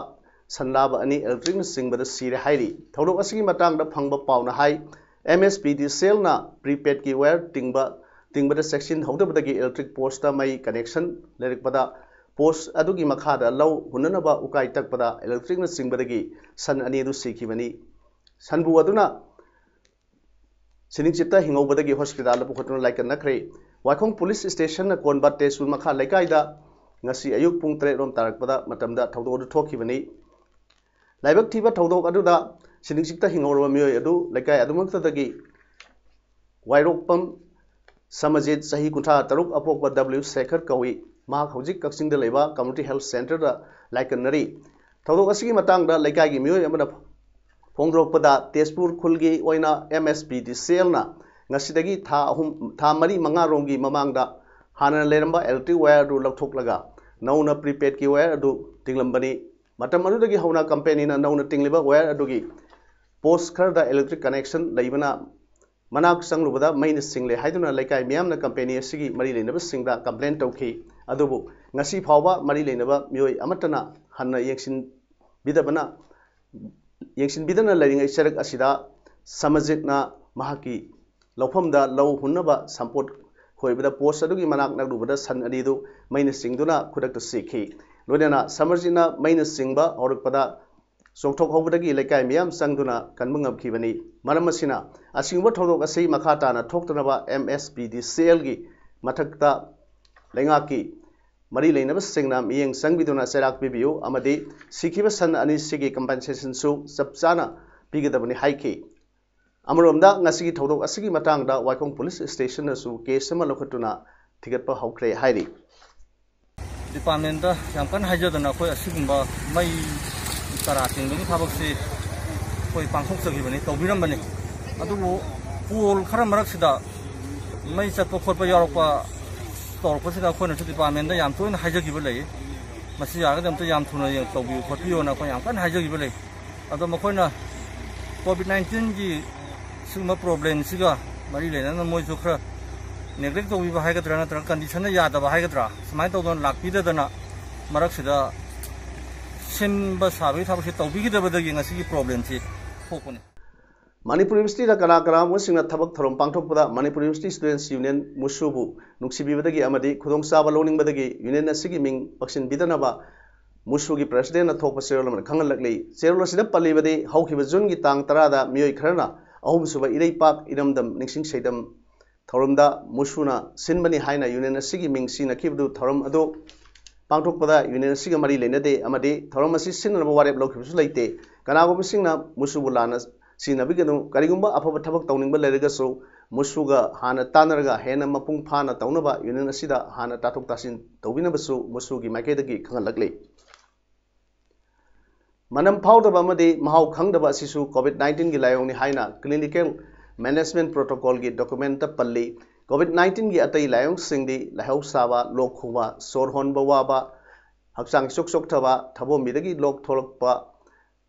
ꯁꯟ ꯂꯥꯕ ꯑꯅꯤ ꯏꯂꯦꯛꯇ꯭ꯔꯤꯛꯅ ꯆꯤꯡꯕꯗ ꯁꯤꯔꯦ ꯍꯥꯏꯔꯤ꯫ ꯊꯧꯗꯣꯛ ꯑꯁꯤꯒꯤ ꯃꯇꯥꯡꯗ ꯐꯪꯕ ꯄꯥꯎꯅ ꯍꯥꯏ, ꯑꯦꯝ ꯑꯦꯁ ꯄꯤ ꯗꯤ ꯁꯤ ꯑꯦꯜꯅ ꯄ꯭ꯔꯤꯄꯦꯗꯀꯤ ꯋꯥꯌꯔ ꯇꯤꯡꯕ, ꯇꯤꯡꯕꯗ ꯆꯦꯛꯁꯤꯟꯍꯧꯗꯕꯗꯒꯤ ꯏꯂꯦꯛꯇ꯭ꯔꯤꯛ ꯄꯣꯁꯇ ꯃꯩ ꯀꯅꯦꯛꯁꯟ ꯂꯩꯔꯛꯄꯗ ꯄꯣꯁ ꯑꯗꯨꯒꯤ ꯃꯈꯥꯗ ꯂꯧ ꯍꯨꯟꯅꯅꯕ ꯎꯀꯥꯏ ꯇꯛꯄꯗ ꯏꯂꯦꯛꯇ꯭ꯔꯤꯛꯅ ꯆꯤꯡꯕꯗꯒꯤ ꯁꯟ ꯑꯅꯤ ꯑꯗꯨ ꯁꯤꯈꯤꯕꯅꯤ꯫ ꯁꯟꯕꯨ ꯑꯗꯨꯅ ꯁꯤꯅꯤꯡꯆꯤꯠꯇ ꯍꯤꯡꯍꯧꯕꯗꯒꯤ ꯍꯣꯁꯄꯤꯇꯥꯜꯗ ꯄꯨꯈꯠꯇꯨꯅ ꯂꯥꯏꯀꯠꯅꯈ꯭ꯔꯦ꯫ ꯋꯥꯏꯈꯣꯡ ꯄꯨꯂꯤꯁ ꯁ꯭ꯇꯦꯁꯟꯅ ꯀꯣꯟꯕ ꯇꯦꯖꯄꯨꯔ ꯃꯈꯥ ꯂꯩꯀꯥꯏꯗ ꯉꯁꯤ ꯑꯌꯨꯛ ꯄꯨꯡ ꯇꯔꯦꯠ ꯔꯣꯝ ꯇꯥꯔꯛꯄꯗ ꯃꯇꯝꯗ ꯊꯧꯗꯣꯛ ꯑꯗꯨ ꯊꯣꯛꯈꯤꯕꯅꯤ꯫ ꯂꯥꯏꯕꯛ ꯊꯤꯕ ꯊꯧꯗꯣꯛ ꯑꯗꯨꯗ ꯁꯤꯅꯤꯡꯆꯤꯠꯇ ꯍꯤꯡꯍꯧꯔꯕ ꯃꯤꯑꯣꯏ ꯑꯗꯨ ꯂꯩꯀꯥꯏ ꯑꯗꯨꯃꯛꯇꯗꯒꯤ ꯋꯥꯏꯔꯣꯛꯄꯝ ꯁꯃꯖꯤꯠ, ꯆꯍꯤ ꯀꯨꯟꯊ꯭ꯔꯥ ꯇꯔꯨꯛ, ꯑꯄꯣꯛꯄ ꯗꯕ꯭ꯂꯤꯎ ꯁꯦꯈꯔ ꯀꯧꯏ꯫ ꯃꯍꯥꯛ ꯍꯧꯖꯤꯛ ꯀꯛꯆꯤꯡꯗ ꯂꯩꯕ ꯀꯝꯃ꯭ꯌꯨꯅꯤꯇꯤ ꯍꯦꯜꯊ ꯁꯦꯟꯇꯔꯗ ꯂꯥꯏꯀꯠꯅꯔꯤ꯫ ꯊꯧꯗꯣꯛ ꯑꯁꯤꯒꯤ ꯃꯇꯥꯡꯗ ꯂꯩꯀꯥꯏꯒꯤ ꯃꯤꯑꯣꯏ ꯑꯃꯅ ꯐꯣꯡꯗꯣꯔꯛꯄꯗ, ꯇꯦꯖꯄꯨꯔ ꯈꯨꯜꯒꯤ ꯑꯣꯏꯅ ꯑꯦꯝ ꯑꯦꯁ ꯄꯤ ꯗꯤ ꯁꯤ ꯑꯦꯜꯅ ꯉꯁꯤꯗꯒꯤ ꯊꯥ ꯑꯍꯨꯝ, ꯊꯥ ꯃꯔꯤ ꯃꯉꯥꯔꯣꯝꯒꯤ ꯃꯃꯥꯡꯗ ꯍꯥꯟꯅ ꯂꯩꯔꯝꯕ ꯏꯂꯦꯛꯇ꯭ꯔꯤꯛ ꯋꯥꯌꯔ ꯑꯗꯨ ꯂꯧꯊꯣꯛꯂꯒ ꯅꯧꯅ ꯄ꯭ꯔꯤꯄꯦꯗꯀꯤ ꯋꯥꯌꯔ ꯑꯗꯨ ꯇꯤꯡꯂꯝꯕꯅꯤ꯫ ꯃꯇꯝ ꯑꯗꯨꯗꯒꯤ ꯍꯧꯅ ꯀꯝꯄꯦꯅꯤꯅ ꯅꯧꯅ ꯇꯤꯡꯂꯤꯕ ꯋꯥꯌꯔ ꯑꯗꯨꯒꯤ ꯄꯣꯁ ꯈꯔꯗ ꯏꯂꯦꯛꯇ꯭ꯔꯤꯛ ꯀꯅꯦꯛꯁꯟ ꯂꯩꯕꯅ ꯃꯅꯥꯛ ꯆꯪꯂꯨꯕꯗ ꯃꯩꯅ ꯆꯤꯡꯂꯦ ꯍꯥꯏꯗꯨꯅ ꯂꯩꯀꯥꯏ ꯃꯤꯌꯥꯝꯅ ꯀꯝꯄꯦꯅꯤ ꯑꯁꯤꯒꯤ ꯃꯔꯤ ꯂꯩꯅꯕꯁꯤꯡꯗ ꯀꯝꯄ꯭ꯂꯦꯟ ꯇꯧꯈꯤ꯫ ꯑꯗꯨꯕꯨ ꯉꯁꯤ ꯐꯥꯎꯕ ꯃꯔꯤ ꯂꯩꯅꯕ ꯃꯤꯑꯣꯏ ꯑꯃꯠꯇꯅ ꯍꯟꯅ ꯌꯦꯡꯁꯤꯟꯕꯤꯗꯕꯅ, ꯌꯦꯡꯁꯤꯟꯕꯤꯗꯅ ꯂꯩꯔꯤꯉꯩ ꯆꯔꯛ ꯑꯁꯤꯗ ꯁꯃꯖꯤꯠꯅ ꯃꯍꯥꯛꯀꯤ ꯂꯧꯐꯝꯗ ꯂꯧ ꯍꯨꯟꯅꯕ ꯁꯝꯄꯣꯠ ꯈꯣꯏꯕꯗ ꯄꯣꯁ ꯑꯗꯨꯒꯤ ꯃꯅꯥꯛ ꯅꯛꯂꯨꯕꯗ ꯁꯟ ꯑꯅꯤꯗꯨ ꯃꯩꯅ ꯆꯤꯡꯗꯨꯅ ꯈꯨꯗꯛꯇ ꯁꯤꯈꯤ꯫ ꯂꯣꯏꯅꯅ ꯁꯃꯔꯖꯤꯠꯅ ꯃꯩꯅ ꯆꯤꯡꯕ ꯍꯧꯔꯛꯄꯗ ꯆꯣꯡꯊꯣꯛꯍꯧꯕꯗꯒꯤ ꯂꯩꯀꯥꯏ ꯃꯤꯌꯥꯝ ꯆꯪꯗꯨꯅ ꯀꯟꯕ ꯉꯝꯈꯤꯕꯅꯤ꯫ ꯃꯔꯝ ꯑꯁꯤꯅ, ꯑꯁꯤꯒꯨꯝꯕ ꯊꯧꯗꯣꯛ ꯑꯁꯤ ꯃꯈꯥ ꯇꯥꯅ ꯊꯣꯛꯇꯅꯕ M S P D C L ꯒꯤ ꯃꯊꯛꯇ ꯂꯩꯉꯥꯛꯀꯤ ꯃꯔꯤ ꯂꯩꯅꯕꯁꯤꯡꯅ ꯃꯤꯠꯌꯦꯡ ꯆꯪꯕꯤꯗꯨꯅ ꯆꯩꯔꯥꯛ ꯄꯤꯕꯤꯌꯨ ꯑꯃꯗꯤ ꯁꯤꯈꯤꯕ ꯁꯟ ꯑꯅꯤꯁꯤꯒꯤ compensation ꯁꯨ ꯆꯞ ꯆꯥꯅ ꯄꯤꯒꯗꯕꯅꯤ ꯍꯥꯏꯈꯤ꯫ ꯑꯃꯔꯣꯝꯗ, ꯉꯁꯤꯒꯤ ꯊꯧꯗꯣꯛ ꯑꯁꯤꯒꯤ ꯃꯇꯥꯡꯗ ꯋꯥꯏꯈꯣꯡ police station ꯅꯁꯨ case ꯑꯃ ꯂꯧꯈꯠꯇꯨꯅ ꯊꯤꯒꯠꯄ ꯍꯧꯈ꯭ꯔꯦ ꯍꯥꯏꯔꯤ꯫ Department ꯇ ꯌꯥꯝ ꯀꯟꯅ ꯍꯥꯏꯖꯗꯅ ꯑꯩꯈꯣꯏ ꯑꯁꯤꯒꯨꯝꯕ ꯃꯩ ꯇꯔꯥ ꯆꯤꯡꯕꯒꯤ ꯊꯕꯛꯁꯤ ꯑꯩꯈꯣꯏ ꯄꯥꯡꯊꯣꯛꯆꯈꯤꯕꯅꯤ, ꯇꯧꯕꯤꯔꯝꯕꯅꯤ꯫ ꯑꯗꯨꯕꯨ ꯄꯣꯜ ꯈꯔ ꯃꯔꯛꯁꯤꯗ ꯃꯩ ꯆꯠꯄ ꯈꯣꯠꯄ ꯌꯥꯎꯔꯛꯄ ꯇꯧꯔꯛꯄꯁꯤꯗ ꯑꯩꯈꯣꯏꯅꯁꯨ department ꯇ ꯌꯥꯝ ꯇꯣꯏꯅ ꯍꯥꯏꯖꯈꯤꯕ ꯂꯩ꯫ ꯃꯁꯤ ꯌꯥꯔꯒꯗꯤ ꯑꯝꯇ ꯌꯥꯝ ꯊꯨꯅ ꯌꯦꯡ-, ꯇꯧꯕꯤꯌꯨ ꯈꯣꯠꯄꯤꯌꯨꯅ ꯑꯩꯈꯣꯏ ꯌꯥꯝ ꯀꯟꯅ ꯍꯥꯏꯖꯈꯤꯕ ꯂꯩ꯫ ꯑꯗꯣ ꯃꯈꯣꯏꯅ COVID nineteen ꯒꯤ ꯁꯤꯒꯨꯝꯕ problem ꯁꯤꯒ ꯃꯔꯤ ꯂꯩꯅꯅ ꯃꯣꯏꯁꯨ ꯈꯔ neglect ꯇꯧꯕꯤꯕ ꯍꯥꯏꯒꯗ꯭ꯔꯥ, ꯅꯠꯇ꯭ꯔꯒ condition ꯅ ꯌꯥꯗꯕ ꯍꯥꯏꯒꯗ꯭ꯔꯥ, ꯁꯨꯃꯥꯏꯅ ꯇꯧꯗꯅ ꯂꯥꯛꯄꯤꯗꯗꯅ ꯃꯔꯛꯁꯤꯗ ꯁꯤꯟꯕ ꯁꯥꯕꯒꯤ ꯊꯕꯛꯁꯤ ꯇꯧꯕꯤꯈꯤꯗꯕꯗꯒꯤ ꯉꯁꯤꯒꯤ problem ꯁꯤ ꯊꯣꯛꯄꯅꯤ꯫ ꯃꯅꯤꯄꯨꯔ University ꯗ ꯀꯅꯥ ꯀꯅꯥꯒꯨꯝꯕꯁꯤꯡꯅ ꯊꯕꯛ ꯊꯧꯔꯝ ꯄꯥꯡꯊꯣꯛꯄꯗ ꯃꯅꯤꯄꯨꯔ University Students Union, ꯃꯨꯁꯨꯕꯨ ꯅꯨꯡꯁꯤꯕꯤꯕꯗꯒꯤ ꯑꯃꯗꯤ ꯈꯨꯗꯣꯡꯆꯥꯕ ꯂꯧꯅꯤꯡꯕꯗꯒꯤ union ꯑꯁꯤꯒꯤ ꯃꯤꯡ ꯄꯛꯁꯤꯟꯕꯤꯗꯅꯕ ꯃꯨꯁꯨꯒꯤ president ꯅ ꯊꯣꯛꯄ ꯆꯦꯔꯣꯜ ꯑꯃꯅ ꯈꯪꯍꯜꯂꯛꯂꯤ꯫ ꯆꯦꯔꯣꯜ ꯑꯁꯤꯗ ꯄꯜꯂꯤꯕꯗꯤ, ꯍꯧꯈꯤꯕ June ꯒꯤ ꯇꯥꯡ ꯇꯔꯥꯗ ꯃꯤꯑꯣꯏ ꯈꯔꯅ ꯑꯍꯨꯝꯁꯨꯕ ꯏꯔꯩꯄꯥꯛ ꯏꯔꯝꯗꯝ ꯅꯤꯡꯁꯤꯡ ꯁꯩꯗꯝ ꯊꯧꯔꯝꯗ ꯃꯨꯁꯨꯅ ꯁꯤꯟꯕꯅꯤ ꯍꯥꯏꯅ union ꯑꯁꯤꯒꯤ ꯃꯤꯡ ꯁꯤꯖꯤꯟꯅꯈꯤꯕꯗꯨ ꯊꯧꯔꯝ ꯑꯗꯨ ꯄꯥꯡꯊꯣꯛꯄꯗ union ꯑꯁꯤꯒ ꯃꯔꯤ ꯂꯩꯅꯗꯦ ꯑꯃꯗꯤ ꯊꯧꯔꯝ ꯑꯁꯤ ꯁꯤꯟꯅꯅꯕ ꯋꯥꯔꯦꯞ ꯂꯧꯈꯤꯕꯁꯨ ꯂꯩꯇꯦ꯫ ꯀꯅꯥꯒꯨꯝꯕꯁꯤꯡꯅ ꯃꯨꯁꯨꯕꯨ ꯂꯥꯟꯅ ꯁꯤꯖꯤꯟꯅꯕꯤꯒꯅꯨ꯫ ꯀꯔꯤꯒꯨꯝꯕ ꯑꯐꯕ ꯊꯕꯛ ꯇꯧꯅꯤꯡꯕ ꯂꯩꯔꯒꯁꯨ ꯃꯨꯁꯨꯒ ꯍꯥꯟꯅ ꯇꯥꯟꯅꯔꯒ ꯍꯦꯟꯅ ꯃꯄꯨꯡ ꯐꯥꯅ ꯇꯧꯅꯕ union ꯑꯁꯤꯗ ꯍꯥꯟꯅ ꯇꯥꯊꯣꯛ ꯇꯥꯁꯤꯟ ꯇꯧꯕꯤꯅꯕꯁꯨ ꯃꯨꯁꯨꯒꯤ ꯃꯥꯏꯀꯩꯗꯒꯤ ꯈꯪꯍꯜꯂꯛꯂꯤ꯫ ꯃꯅꯝ ꯐꯥꯎꯗꯕ ꯑꯃꯗꯤ ꯃꯍꯥꯎ ꯈꯪꯗꯕ ꯑꯁꯤꯁꯨ COVID nineteen ꯒꯤ ꯂꯥꯏꯑꯣꯡꯅꯤ ꯍꯥꯏꯅ clinical management protocol ꯒꯤ document ꯇ ꯄꯜꯂꯤ꯫ COVID nineteen ꯒꯤ ꯑꯇꯩ ꯂꯥꯏꯑꯣꯡꯁꯤꯡꯗꯤ ꯂꯥꯏꯍꯧ ꯁꯥꯕ, ꯂꯣꯛ ꯈꯨꯕ, ꯁꯣꯔ ꯍꯣꯟꯕ ꯋꯥꯕ, ꯍꯛꯆꯥꯡ ꯏꯆꯣꯛ ꯆꯣꯛꯊꯕ, ꯊꯕꯣꯝꯕꯤꯗꯒꯤ ꯂꯣꯛ ꯊꯣꯛꯂꯛꯄ,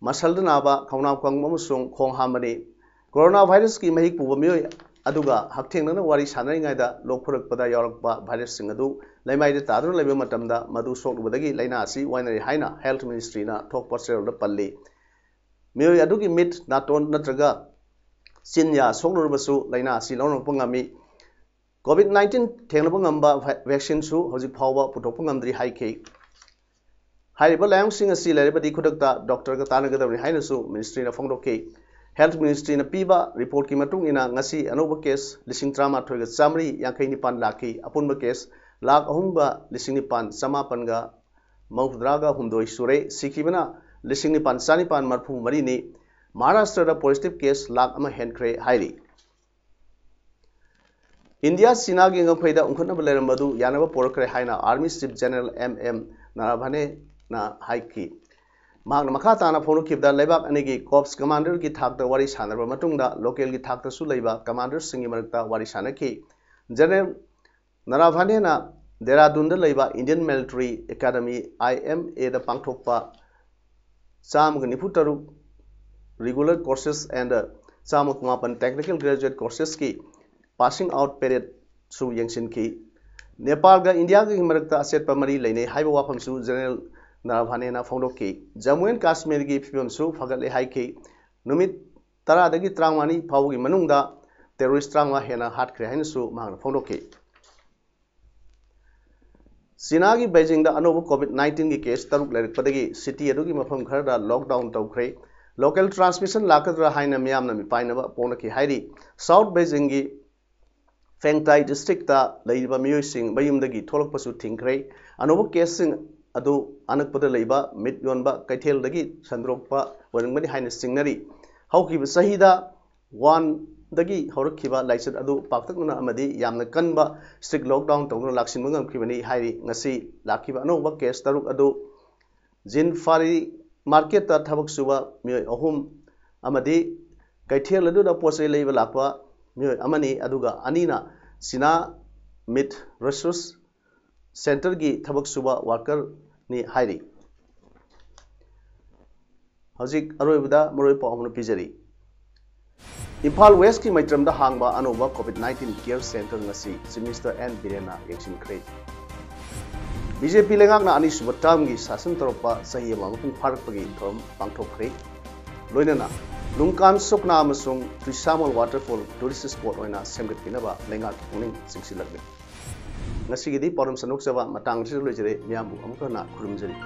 ꯃꯁꯜꯗ ꯅꯥꯕ, ꯈꯧꯅꯥꯎ ꯀꯪꯕ ꯑꯃꯁꯨꯡ ꯈꯣꯡ ꯍꯥꯝꯕꯅꯤ꯫ Corona virus ꯀꯤ ꯃꯍꯤꯛ ꯄꯨꯕ ꯃꯤꯑꯣꯏ ꯑꯗꯨꯒ ꯍꯛꯊꯦꯡꯅꯅ ꯋꯥꯔꯤ ꯁꯥꯟꯅꯔꯤꯉꯩꯗ ꯂꯣꯛ ꯐꯨꯔꯛꯄꯗ ꯌꯥꯎꯔꯛꯄ virus ꯁꯤꯡ ꯑꯗꯨ ꯂꯩꯃꯥꯏꯗ ꯇꯥꯗꯨꯅ ꯂꯩꯕ ꯃꯇꯝꯗ ꯃꯗꯨ ꯁꯣꯛꯂꯨꯕꯗꯒꯤ ꯂꯥꯏꯅꯥ ꯑꯁꯤ ꯋꯥꯏꯅꯔꯤ ꯍꯥꯏꯅ Health Ministry ꯅ ꯊꯣꯛꯄ ꯆꯦꯔꯣꯜꯗ ꯄꯜꯂꯤ꯫ ꯃꯤꯑꯣꯏ ꯑꯗꯨꯒꯤ ꯃꯤꯠ, ꯅꯥꯇꯣꯟ ꯅꯠꯇ꯭ꯔꯒ ꯆꯤꯟ ꯌꯥ ꯁꯣꯛꯂꯨꯔꯕꯁꯨ ꯂꯥꯏꯅꯥ ꯑꯁꯤ ꯂꯧꯔꯛꯄ ꯉꯝꯃꯤ꯫ COVID nineteen ꯊꯦꯡꯅꯕ ꯉꯝꯕ vaccine ꯁꯨ ꯍꯧꯖꯤꯛ ꯐꯥꯎꯕ ꯄꯨꯊꯣꯛꯄ ꯉꯝꯗ꯭ꯔꯤ ꯍꯥꯏꯈꯤ꯫ ꯍꯥꯏꯔꯤꯕ ꯂꯥꯏꯑꯣꯡꯁꯤꯡ ꯑꯁꯤ ꯂꯩꯔꯕꯗꯤ ꯈꯨꯗꯛꯇ ꯗꯣꯛꯇꯔꯒ ꯇꯥꯟꯅꯒꯗꯕꯅꯤ ꯍꯥꯏꯅꯁꯨ ꯃꯤꯅꯤꯁꯇ꯭ꯔꯤꯅ ꯐꯣꯡꯗꯣꯛꯈꯤ꯫ ꯍꯦꯜꯊ ꯃꯤꯅꯤꯁꯇ꯭ꯔꯤꯅ ꯄꯤꯕ ꯔꯤꯄꯣꯔꯠꯀꯤ ꯃꯇꯨꯡ ꯏꯟꯅ ꯉꯁꯤ ꯑꯅꯧꯕ ꯀꯦꯁ ꯂꯤꯁꯤꯡ ꯇꯔꯥꯃꯥꯊꯣꯏꯒ ꯆꯥꯃꯔꯤ ꯌꯥꯡꯈꯩ ꯅꯤꯄꯥꯟ ꯂꯥꯛꯈꯤ꯫ ꯑꯄꯨꯟꯕ ꯀꯦꯁ ꯂꯥꯈ ꯑꯍꯨꯝꯒ ꯂꯤꯁꯤꯡ ꯅꯤꯄꯥꯟ ꯆꯃꯥꯄꯟꯒ ꯃꯧꯗ꯭ꯔꯥꯒ ꯍꯨꯝꯗꯣꯏ ꯁꯨꯔꯦ꯫ ꯁꯤꯈꯤꯕꯅ ꯂꯤꯁꯤꯡ ꯅꯤꯄꯥꯟ ꯆꯥꯅꯤꯄꯥꯟ ꯃꯔꯐꯨ ꯃꯔꯤꯅꯤ꯫ ꯃꯍꯥꯔꯥꯁꯇ꯭ꯔꯗ ꯄꯣꯖꯤꯇꯤꯚ ꯀꯦꯁ ꯂꯥꯈ ꯑꯃ ꯍꯦꯟꯈ꯭ꯔꯦ ꯍꯥꯏꯔꯤ꯫ ꯏꯟꯗꯤꯌꯥ ꯆꯤꯅꯥꯒꯤ ꯉꯝꯈꯩꯗ ꯎꯪꯈꯠꯅꯕ ꯂꯩꯔꯝꯕ ꯑꯗꯨ ꯌꯥꯅꯕ ꯄꯨꯔꯛꯈ꯭ꯔꯦ ꯍꯥꯏꯅ army chief general M M ꯅꯔꯥꯚꯥꯅꯦꯅ ꯍꯥꯏꯈꯤ꯫ ꯃꯍꯥꯛꯅ ꯃꯈꯥ ꯇꯥꯅ ꯐꯣꯡꯗꯣꯛꯈꯤꯕꯗ, ꯂꯩꯕꯥꯛ ꯑꯅꯤꯒꯤ ꯀꯣꯔꯞꯁ ꯀꯃꯥꯟꯗꯔꯒꯤ ꯊꯥꯛꯇ ꯋꯥꯔꯤ ꯁꯥꯟꯅꯔꯕ ꯃꯇꯨꯡꯗ ꯂꯣꯀꯦꯜꯒꯤ ꯊꯥꯛꯇꯁꯨ ꯂꯩꯕ ꯀꯃꯥꯟꯗꯔꯁꯤꯡꯒꯤ ꯃꯔꯛꯇ ꯋꯥꯔꯤ ꯁꯥꯟꯅꯈꯤ꯫ ꯖꯦꯅꯔꯦꯜ ꯅꯔꯥꯚꯥꯅꯦꯅ ꯗꯦꯔꯥꯗꯨꯟꯗ ꯂꯩꯕ ꯏꯟꯗꯤꯌꯟ ꯃꯤꯂꯤꯇꯔꯤ ꯑꯦꯀꯥꯗꯃꯤ, ꯑꯥꯏ ꯑꯦꯝ ꯑꯦꯗ ꯄꯥꯡꯊꯣꯛꯄ ꯆꯥꯝꯃꯒ ꯅꯤꯐꯨ ꯇꯔꯨꯛ regular courses and ꯆꯥꯝꯃ ꯀꯨꯟꯃꯥꯄꯟ technical graduate coursesꯀꯤ passing out paradeꯁꯨ ꯌꯦꯡꯁꯤꯟꯈꯤ꯫ ꯅꯦꯄꯥꯜꯒ ꯏꯟꯗꯤꯌꯥꯒꯤ ꯃꯔꯛꯇ ꯑꯆꯦꯠꯄ ꯃꯔꯤ ꯂꯩꯅꯩ ꯍꯥꯏꯕ ꯋꯥꯐꯝꯁꯨ ꯖꯦꯅꯔꯦꯜ ꯅꯔꯥꯚꯥꯅꯦꯅ ꯐꯣꯡꯗꯣꯛꯈꯤ꯫ ꯖꯝꯃꯨ ꯑꯦꯟ ꯀꯥꯁꯃꯤꯔꯒꯤ ꯐꯤꯕꯝꯁꯨ ꯐꯒꯠꯂꯦ ꯍꯥꯏꯈꯤ꯫ ꯅꯨꯃꯤꯠ ꯇꯔꯥꯗꯒꯤ ꯇꯔꯥꯃꯉꯥꯅꯤ ꯐꯥꯎꯕꯒꯤ ꯃꯅꯨꯡꯗ ꯇꯦꯔꯣꯔꯤꯁ ꯇꯔꯥꯃꯉꯥ ꯍꯦꯟꯅ ꯍꯥꯠꯈ꯭ꯔꯦ ꯍꯥꯏꯅꯁꯨ ꯃꯍꯥꯛꯅ ꯐꯣꯡꯗꯣꯛꯈꯤ꯫ ꯆꯤꯅꯥꯒꯤ ꯕꯩꯖꯤꯡꯗ ꯑꯅꯧꯕ ꯀꯣꯚꯤꯗ ꯅꯥꯏꯟꯇꯤꯟꯒꯤ ꯀꯦꯁ ꯇꯔꯨꯛ ꯂꯩꯔꯛꯄꯗꯒꯤ ꯁꯤꯇꯤ ꯑꯗꯨꯒꯤ ꯃꯐꯝ ꯈꯔꯗ ꯂꯣꯛꯗꯥꯎꯟ ꯇꯧꯈ꯭ꯔꯦ꯫ ꯂꯣꯀꯦꯜ ꯇ꯭ꯔꯥꯟꯁꯃꯤꯁꯟ ꯂꯥꯛꯀꯗ꯭ꯔꯥ ꯍꯥꯏꯅ ꯃꯤꯌꯥꯝꯅ ꯃꯤꯄꯥꯏꯅꯕ ꯄꯣꯛꯅꯈꯤ ꯍꯥꯏꯔꯤ꯫ ꯁꯥꯎꯠ ꯕꯩꯖꯤꯡꯒꯤ ꯐꯦꯡꯇꯥꯏ ꯗꯤꯁꯇ꯭ꯔꯤꯛꯇ ꯂꯩꯔꯤꯕ ꯃꯤꯑꯣꯏꯁꯤꯡ ꯃꯌꯨꯝꯗꯒꯤ ꯊꯣꯛꯂꯛꯄꯁꯨ ꯊꯤꯡꯈ꯭ꯔꯦ꯫ ꯑꯅꯧꯕ ꯀꯦꯁꯁꯤꯡ ꯑꯗꯨ ꯑꯅꯛꯄꯗ ꯂꯩꯕ ꯃꯤꯠ ꯌꯣꯟꯕ ꯀꯩꯊꯦꯜꯗꯒꯤ ꯁꯟꯗꯣꯔꯛꯄ ꯑꯣꯏꯔꯝꯒꯅꯤ ꯍꯥꯏꯅ ꯆꯤꯡꯅꯔꯤ꯫ ꯍꯧꯈꯤꯕ ꯆꯍꯤꯗ ꯋꯥꯟꯗꯒꯤ ꯍꯧꯔꯛꯈꯤꯕ ꯂꯥꯏꯆꯠ ꯑꯗꯨ ꯄꯥꯛꯇꯛꯅꯅ ꯑꯃꯗꯤ ꯌꯥꯝꯅ ꯀꯟꯕ strict lockdown ꯇꯧꯗꯨꯅ ꯂꯥꯛꯁꯤꯟꯕ ꯉꯝꯈꯤꯕꯅꯤ ꯍꯥꯏꯔꯤ꯫ ꯉꯁꯤ ꯂꯥꯛꯈꯤꯕ ꯑꯅꯧꯕ ꯀꯦꯁ ꯇꯔꯨꯛ ꯑꯗꯨ ꯖꯤꯟꯐꯥꯔꯤ ꯃꯥꯔꯀꯦꯠꯇ ꯊꯕꯛ ꯁꯨꯕ ꯃꯤꯑꯣꯏ ꯑꯍꯨꯝ ꯑꯃꯗꯤ ꯀꯩꯊꯦꯜ ꯑꯗꯨꯗ ꯄꯣꯠ ꯆꯩ ꯂꯩꯕ ꯂꯥꯛꯄ ꯃꯤꯑꯣꯏ ꯑꯃꯅꯤ, ꯑꯗꯨꯒ ꯑꯅꯤꯅ ꯆꯤꯅꯥ ꯃꯤꯠ ꯔꯤꯁꯣꯔꯁ ꯁꯦꯟꯇꯔꯒꯤ ꯊꯕꯛ ꯁꯨꯕ ꯋꯥꯔꯀꯔꯅꯤ ꯍꯥꯏꯔꯤ꯫ ꯍꯧꯖꯤꯛ ꯑꯔꯣꯏꯕꯗ ꯃꯔꯨꯑꯣꯏꯕ ꯄꯥꯎ ꯑꯃ ꯄꯤꯖꯔꯤ꯫ ꯏꯝꯐꯥꯜ ꯋꯦꯁꯀꯤ ꯃꯩꯇ꯭ꯔꯝꯗ ꯍꯥꯡꯕ ꯑꯅꯧꯕ ꯀꯣꯚꯤꯗ ꯅꯥꯏꯟꯇꯤꯟ ꯀꯦꯌꯔ ꯁꯦꯟꯇꯔ ꯉꯁꯤ ꯆꯤꯐ ꯃꯤꯅꯤꯁꯇꯔ ꯑꯦꯟ ꯕꯤꯔꯦꯟꯅ ꯌꯦꯡꯁꯤꯟꯈ꯭ꯔꯦ꯫ ꯕꯤ ꯖꯦ ꯄꯤ ꯂꯩꯉꯥꯛꯅ ꯑꯅꯤꯁꯨꯕ ꯇꯔꯝꯒꯤ ꯁꯥꯁꯟ ꯇꯧꯔꯛꯄ ꯆꯍꯤ ꯑꯃ ꯃꯄꯨꯡ ꯐꯥꯔꯛꯄꯒꯤ ꯊꯧꯔꯝ ꯄꯥꯡꯊꯣꯛꯈ꯭ꯔꯦ꯫ ꯂꯣꯏꯅꯅ ꯂꯨꯡꯀꯥꯟ ꯁꯨꯛꯅꯥ ꯑꯃꯁꯨꯡ ꯇ꯭ꯔꯤꯁꯥꯃꯜ ꯋꯥꯇꯔꯐꯣꯜ ꯇꯨꯔꯤꯁ ꯁ꯭ꯄꯣꯠ ꯑꯣꯏꯅ ꯁꯦꯝꯒꯠꯄꯤꯅꯕ ꯂꯩꯉꯥꯛꯀꯤ ꯄꯨꯛꯅꯤꯡ ꯆꯤꯡꯁꯤꯜꯂꯛꯂꯤ꯫ ꯉꯁꯤꯒꯤꯗꯤ ꯄꯥꯎꯗꯝ ꯁꯟꯗꯣꯛꯆꯕ ꯃꯇꯥꯡ ꯑꯁꯤꯗ ꯂꯣꯏꯖꯔꯦ꯫ ꯃꯤꯌꯥꯝꯕꯨ ꯑꯃꯨꯛ ꯍꯟꯅ ꯈꯨꯔꯨꯝꯖꯔꯤ꯫